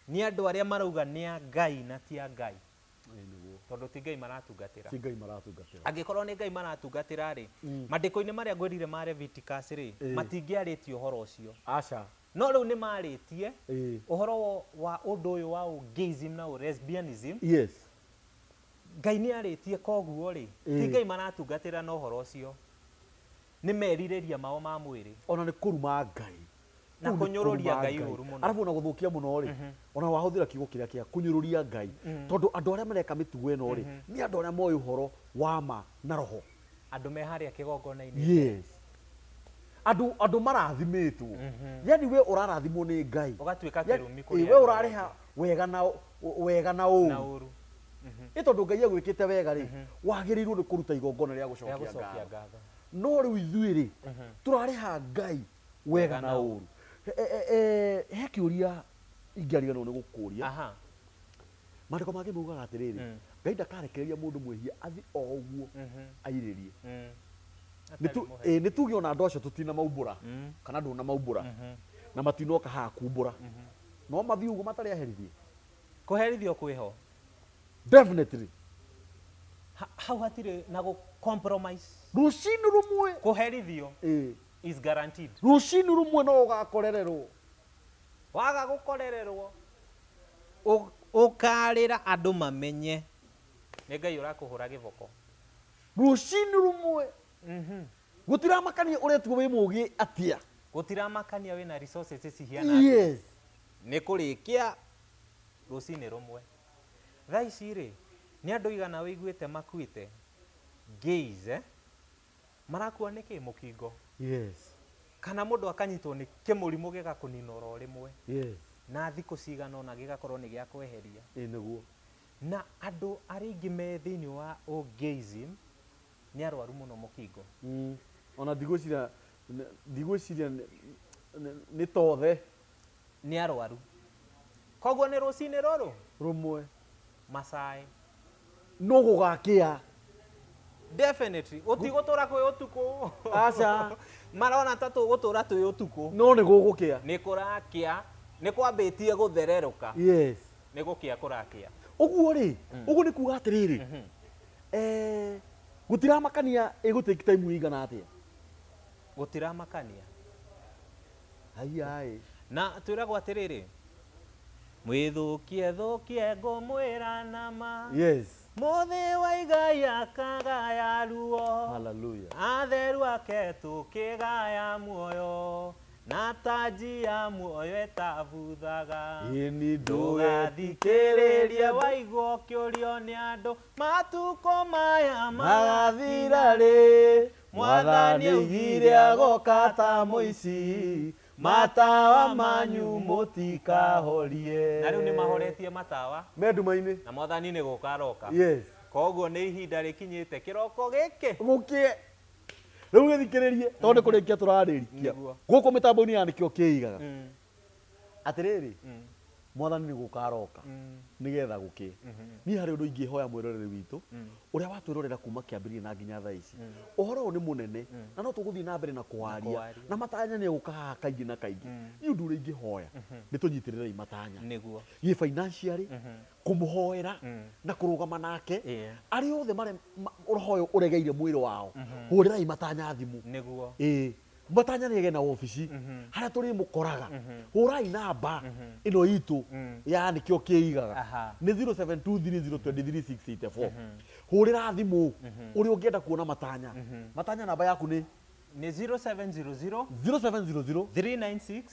nĩ andũ arĩa marauga nĩ a Ngai na ti a Ngai. Tondũ ti Ngai maratungatĩra. Ti Ngai maratungatĩra. Angĩkorwo nĩ Ngai maratungatĩra rĩ, mandĩko-inĩ marĩa ngwĩrire ma Leviticus rĩ, matingĩarĩtie ũhoro ũcio. Aca. No rĩu nĩ marĩtie ũhoro wa ũndũ ũyũ wa ũgayism na ũlesbianism. Yes. Ngai nĩ arĩtie koguo rĩ, ti Ngai maratungatĩra na ũhoro ũcio. Nĩ merirĩria mao ma mwĩrĩ. Ona nĩ kũruma Ngai. Na Kũu nĩ kũnyũrũria kũruma Ngai Ngai. ũru mũno. Arabu ona gũthũkia mũno rĩ, ona wahũthĩra kiugo kĩrĩa kĩa kũnyũrũria Ngai. Tondũ andũ arĩa mareka mĩtugo ĩno rĩ, nĩ andũ arĩa moĩ ũhoro wa ma na roho. Andũ me harĩa kĩgongona-inĩ. Yes. Andũ andũ marathimĩtwo. Yani we ũrarathimwo nĩ Ngai. Ũgatuĩka kĩrumi kũrĩ We andũ arĩa ũrarĩha wega na wega na Na ũru. ũru. Ĩ tondũ Ngai agwĩkĩte wega rĩ, wagĩrĩirwo nĩ kũruta igongona rĩa Rĩa gũcokia gũcokia ngatho. ngatho. No rĩu ithuĩ rĩ, tũrarĩha Ngai wega na ũru. He kĩũria ingĩariganĩrwo nĩ gũkũria. Maandĩko mangĩ maugaga atĩrĩrĩ, Ngai ndakarekereria mũndũ mwĩhia athiĩ o ũguo airĩrie. Nĩ tuge ona andũ acio tũtinamaumbũra kana ndũnamaumbũra na matinoka haha kumbũra, no mathiĩ ũguo matarĩ aherithie. Kũherithio kwĩho. Definitely. Hau hatirĩ na gũ compromise. Rũcinĩ rũmwe. Kũherithio is guaranteed. Rũcinĩ rũmwe no ũgakorererwo. Waga gũkorererwo, ũkarĩra andũ mamenye nĩ Ngai ũrakũhũra gĩboko. Rũcinĩ rũmwe. Gũtiramakania ũretuo wĩ mũgĩ atĩa. Gũtiramakania wĩna resources cihiana atĩa. Yes. Nĩ kũrĩkia rũcinĩ rũmwe. Thaa ici rĩ, nĩ andũ igana wĩiguĩte makuĩte gays, Marakua nĩkĩ? Mũkingo. Yes. Kana mũndũ akanyitwo nĩ kĩmũrimũ gĩgakũnina oro rĩmwe. Yes. Na thikũ cigana ũna gĩgakorwo nĩ gĩa kweheria. Ĩ nĩguo. Na andũ arĩa aingĩ me thĩinĩ wa ũgayism nĩ arwaru mũno mũkingo. Ona ndigwĩciria ndigwĩciria nĩ tothe. Nĩ arwaru. Koguo nĩ rũcinĩ rũrũ? Rũmwe. Macai. No gũgakĩa. Definitely. Gũtigũtũra kwĩ ũtukũ. Aca. Marona ta tũgũtũra twĩ ũtukũ. No nĩ gũgũkĩa. Nĩ kũrakĩa. Nĩ kwambĩtie gũthererũka. Yes. Nĩ gũkĩa kũrakĩa. Ũguo rĩ, ũguo nĩ kuga atĩrĩrĩ. Gũtiramakania ĩgũ take time ĩigana atĩa? Gũtiramakania. Haiya. Na twĩragwo atĩrĩrĩ, mwĩthũkie thũkie ngũmwĩra na ma. Yes. Mũthĩ wa igai akagaya ruo. Hallelujah. Atheru ake tũkĩgaya muoyo na tanji ya muoyo ĩtabuthaga. Ĩni Ndũgathikĩrĩrie waigua ũkĩũrio nĩ andũ matukũ maya magathira rĩ, Mwathani augire agoka ta mũici, matawa manyu mũtikahorie. Na rĩu nĩ mahoretie matawa me nduma-inĩ. Na Mwathani nĩ gũka aroka. Yes. Koguo nĩ ihinda rĩkinyĩte kĩroko gĩkĩ. Gũkĩe rĩu gĩthikĩrĩrie, tondũ nĩ kũrĩkia tũrarĩkia. Gũkũ mĩtambo-inĩ ya nĩkĩo kĩigaga atĩrĩrĩ, Mwathani nĩ gũka aroka nĩgetha gũkĩe. Niĩ harĩ ũndũ ingĩhoya mwĩroreri witũ ũrĩa watwĩrorera kuma kĩambĩrĩria na nginya thaa ici. Ũhoro ũyũ nĩ mũnene na no tũgũthiĩ na mbere na kũwaria, na matanya nĩ egũka haha kaingĩ na kaingĩ. Niĩ ũndũ ũrĩa ingĩhoya nĩ tũnyitĩrĩrei matanya gĩ financially, kũmũhoera na kũrũgama nake. Arĩa othe marĩ roho ũyũ ũregeire mwĩrĩ wao, hũrĩrai matanya thimũ. Ĩĩ, matanya nĩ na obici harĩa tũrĩmũkoraga. Hũrai namba ĩno itũ ya nĩkĩo kĩigaga nĩ 0723023684. Hũrĩra thimũ ũrĩa ũngĩenda kuona matanya. Matanya, namba yaku nĩ? Nĩ 0700 0700 396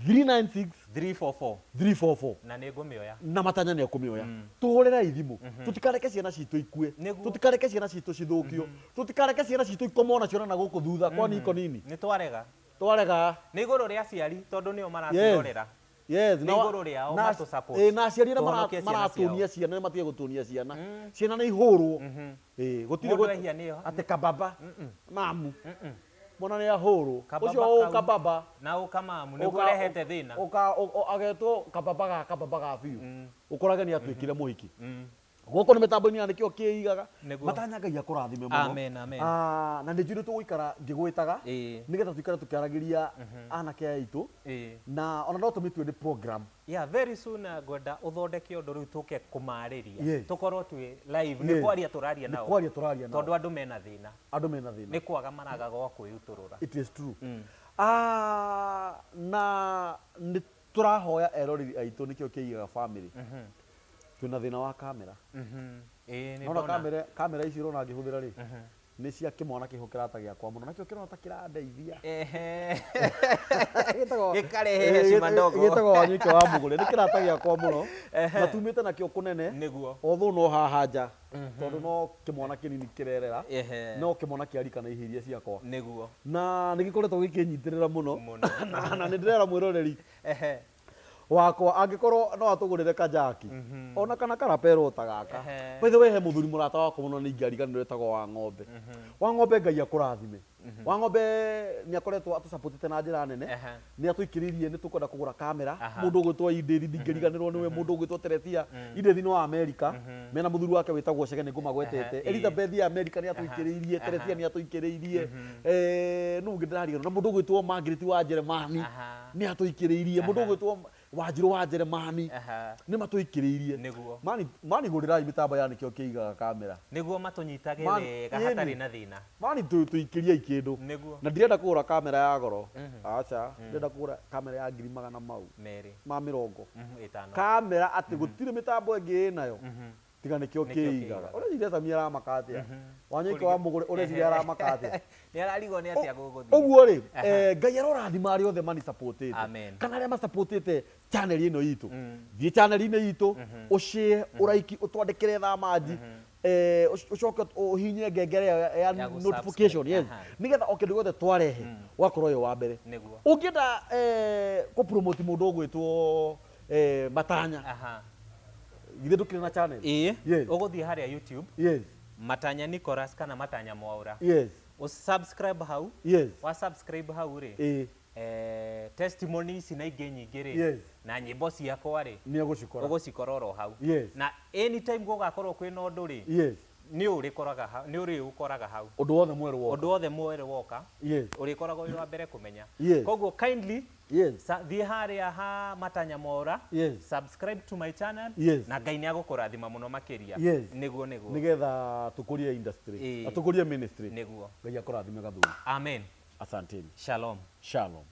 396 344. 344. Na nĩ ngũmĩoya. Na matanya nĩ ekũmĩoya. Tũhũrĩrai thimũ, tũtikareke ciana citũ ikue, tũtikareke ciana citũ cithũkio, tũtikareke ciana citũ ikomwo nacio na gũkũ thutha kwani iko nini. Nĩ twarega. Twarega. Nĩ igũrũ rĩa aciari tondũ nĩo maratwĩrorera. Nĩ igũrũ rĩao matũ-support. Na aciari arĩa Tũhonokie ciana maratũnia ciana nĩ matige gũtũnia ciana. Ciana nĩ ihũrwo. Ĩĩ, gũtirĩ Mũndũ ehia nĩyo. Atĩ kababa mamu mwana nĩ ahũrwo. Kababa ũcio kau. Kababa na ũkamamu nĩguo ũrehete thĩna. Agetwo kababa ga biũ, ũkorage nĩ atuĩkire mũhiki. Gũkũ nĩ mĩtambo-inĩ ya nĩkĩo kĩigaga. Matanya, Ngai akũrathime mũno. Amen, amen. Ah, na nĩ njũĩ nĩ tũgũikara ngĩgwĩtaga nĩgetha tũikare tũkĩaragĩria anake aya aitũ, na ona no tũmĩtue nĩ program. Yeah, very soon ngwenda ũthondeke ũndũ rĩu tũke kũmarĩria. Tũkorwo twĩ live, nĩ kwaria tũraria Nĩ nao. Kwaria tũraria nao. Tondũ andũ mena thĩna. Andũ mena thĩna. Nĩ kwaga maraga gwa kwĩrutũrũra. It is true. Ah, na nĩ tũrahoya eroreri aitũ nĩkĩo kĩigaga family, twĩna thĩna wa kamera. Ĩĩ, nĩ Nona ndona. Kamera ici ũrona ngĩhũthĩra rĩ, nĩ cia kĩmwana kĩho kĩrata gĩakwa mũno, nakĩo kĩrona ta kĩrandeithia. Gĩkarehe heshima ndogo. Gĩtagwo Wanyũike wa Mũgũre, nĩ kĩrata gĩakwa mũno na tumĩte nakĩo kũnene. Although no haha nja tondũ no kĩmwana kĩnini kĩrerera, no kĩmwana kĩa rika na ihiria ciakwa, na nĩ gĩkoretwo gĩkĩnyitĩrĩra mũno. Na nĩ ndĩrera mwĩroreri wakwa angĩkorwo no atũgũrĩre kajaki ona kana karapero ta gaka. By the way, he mũthuri mũrata wakwa mũno nĩ ingĩariganĩrwo, etagwo wa ng'ombe. Wa ng'ombe, Ngai akũrathime. Wa ng'ombe nĩ akoretwo atũcapotete na njĩra nene. Nĩ atũikĩrĩirie, nĩ tũkwenda kũgũra kamera. Mũndũ ũgwĩtwo Indĩri, ndingĩriganĩrwo nĩwe. Mũndũ ũgwĩtwo Teresia Indĩri nĩ wa Amerika, mena mũthuri wake wĩtagwo Chege, nĩ ngũmagwetete. Elizabeth ya Amerika nĩ atũikĩrĩirie, Teresia nĩ atũikĩrĩirie, nũ ũngĩ ndĩrariganĩrwo, na mũndũ ũgwĩtwo Margaret wa Jeremani nĩ atũikĩrĩirie, mũndũ ũgwĩtwo Wanjirũ wa Jeremani nĩ matũikĩrĩirie. Mani mani, gũrĩrai mĩtambo ya nĩkĩo kĩigaga kamera. Nĩguo matũnyitage wega hatarĩ na thĩna. Mani, tũikĩriei kĩndũ. Na ndirenda kũgũra kamera ya goro, aca, ndĩrenda kũgũra kamera ya ngiri magana mau 2 ma mĩrongo 5. Kamera atĩ gũtirĩ mĩtambo ĩngĩ ĩnayo tiga nĩkĩo Nĩkĩo kĩigaga. kĩigaga. Ũreciria Samia aramaka atĩa? Wanyũike wa Mũgũre, ũreciria aramaka atĩa? Nĩ ararigwo nĩ atĩa gũgũthiĩ. Ũguo rĩ, Ngai arorathima arĩa othe manisapotĩte Amen. kana arĩa masapotĩte channel ĩno itũ. Thiĩ channel-inĩ itũ, ũshare, ũraiki, ũtwandĩkĩre thamanji, ũcoke ũhinye ngengere ya Ya notification, yes, nĩgetha o kĩndũ gĩothe twarehe ũgakorwo wĩ wa mbere. Ũngĩenda kũ-promote mũndũ ũgwĩtwo Matanya, githĩ ndũkĩrĩ na channel? Ĩĩ. Yes. Ũgũthiĩ harĩa YouTube, Matanya Nicholas kana Matanya Mwaura, ũsubscribe hau. Wa subscribe hau rĩ, testimony ici na ingĩ nyingĩ rĩ, na nyĩmbo ciakwa rĩ, Nĩ egũcikora. Ũgũcikora oro hau. Na anytime gũgakorwo kwĩna ũndũ rĩ, nĩ ũrĩkoraga hau, nĩ ũrĩũkoraga hau. Ũndũ wothe mwerũ woka. Ũndũ wothe mwerũ woka, ũrĩkoragwo wĩ wa mbere kũmenya. Koguo kindly thiĩ harĩa ha Matanya Mwaura, subscribe to my channel, na Ngai nĩ agũkũrathima mũno makĩria. Nĩguo. Nĩgetha tũkũrie industry na tũkũrie ministry. Ngai akũrathime gathuri. Amen. Asanteni. Shalom. Shalom.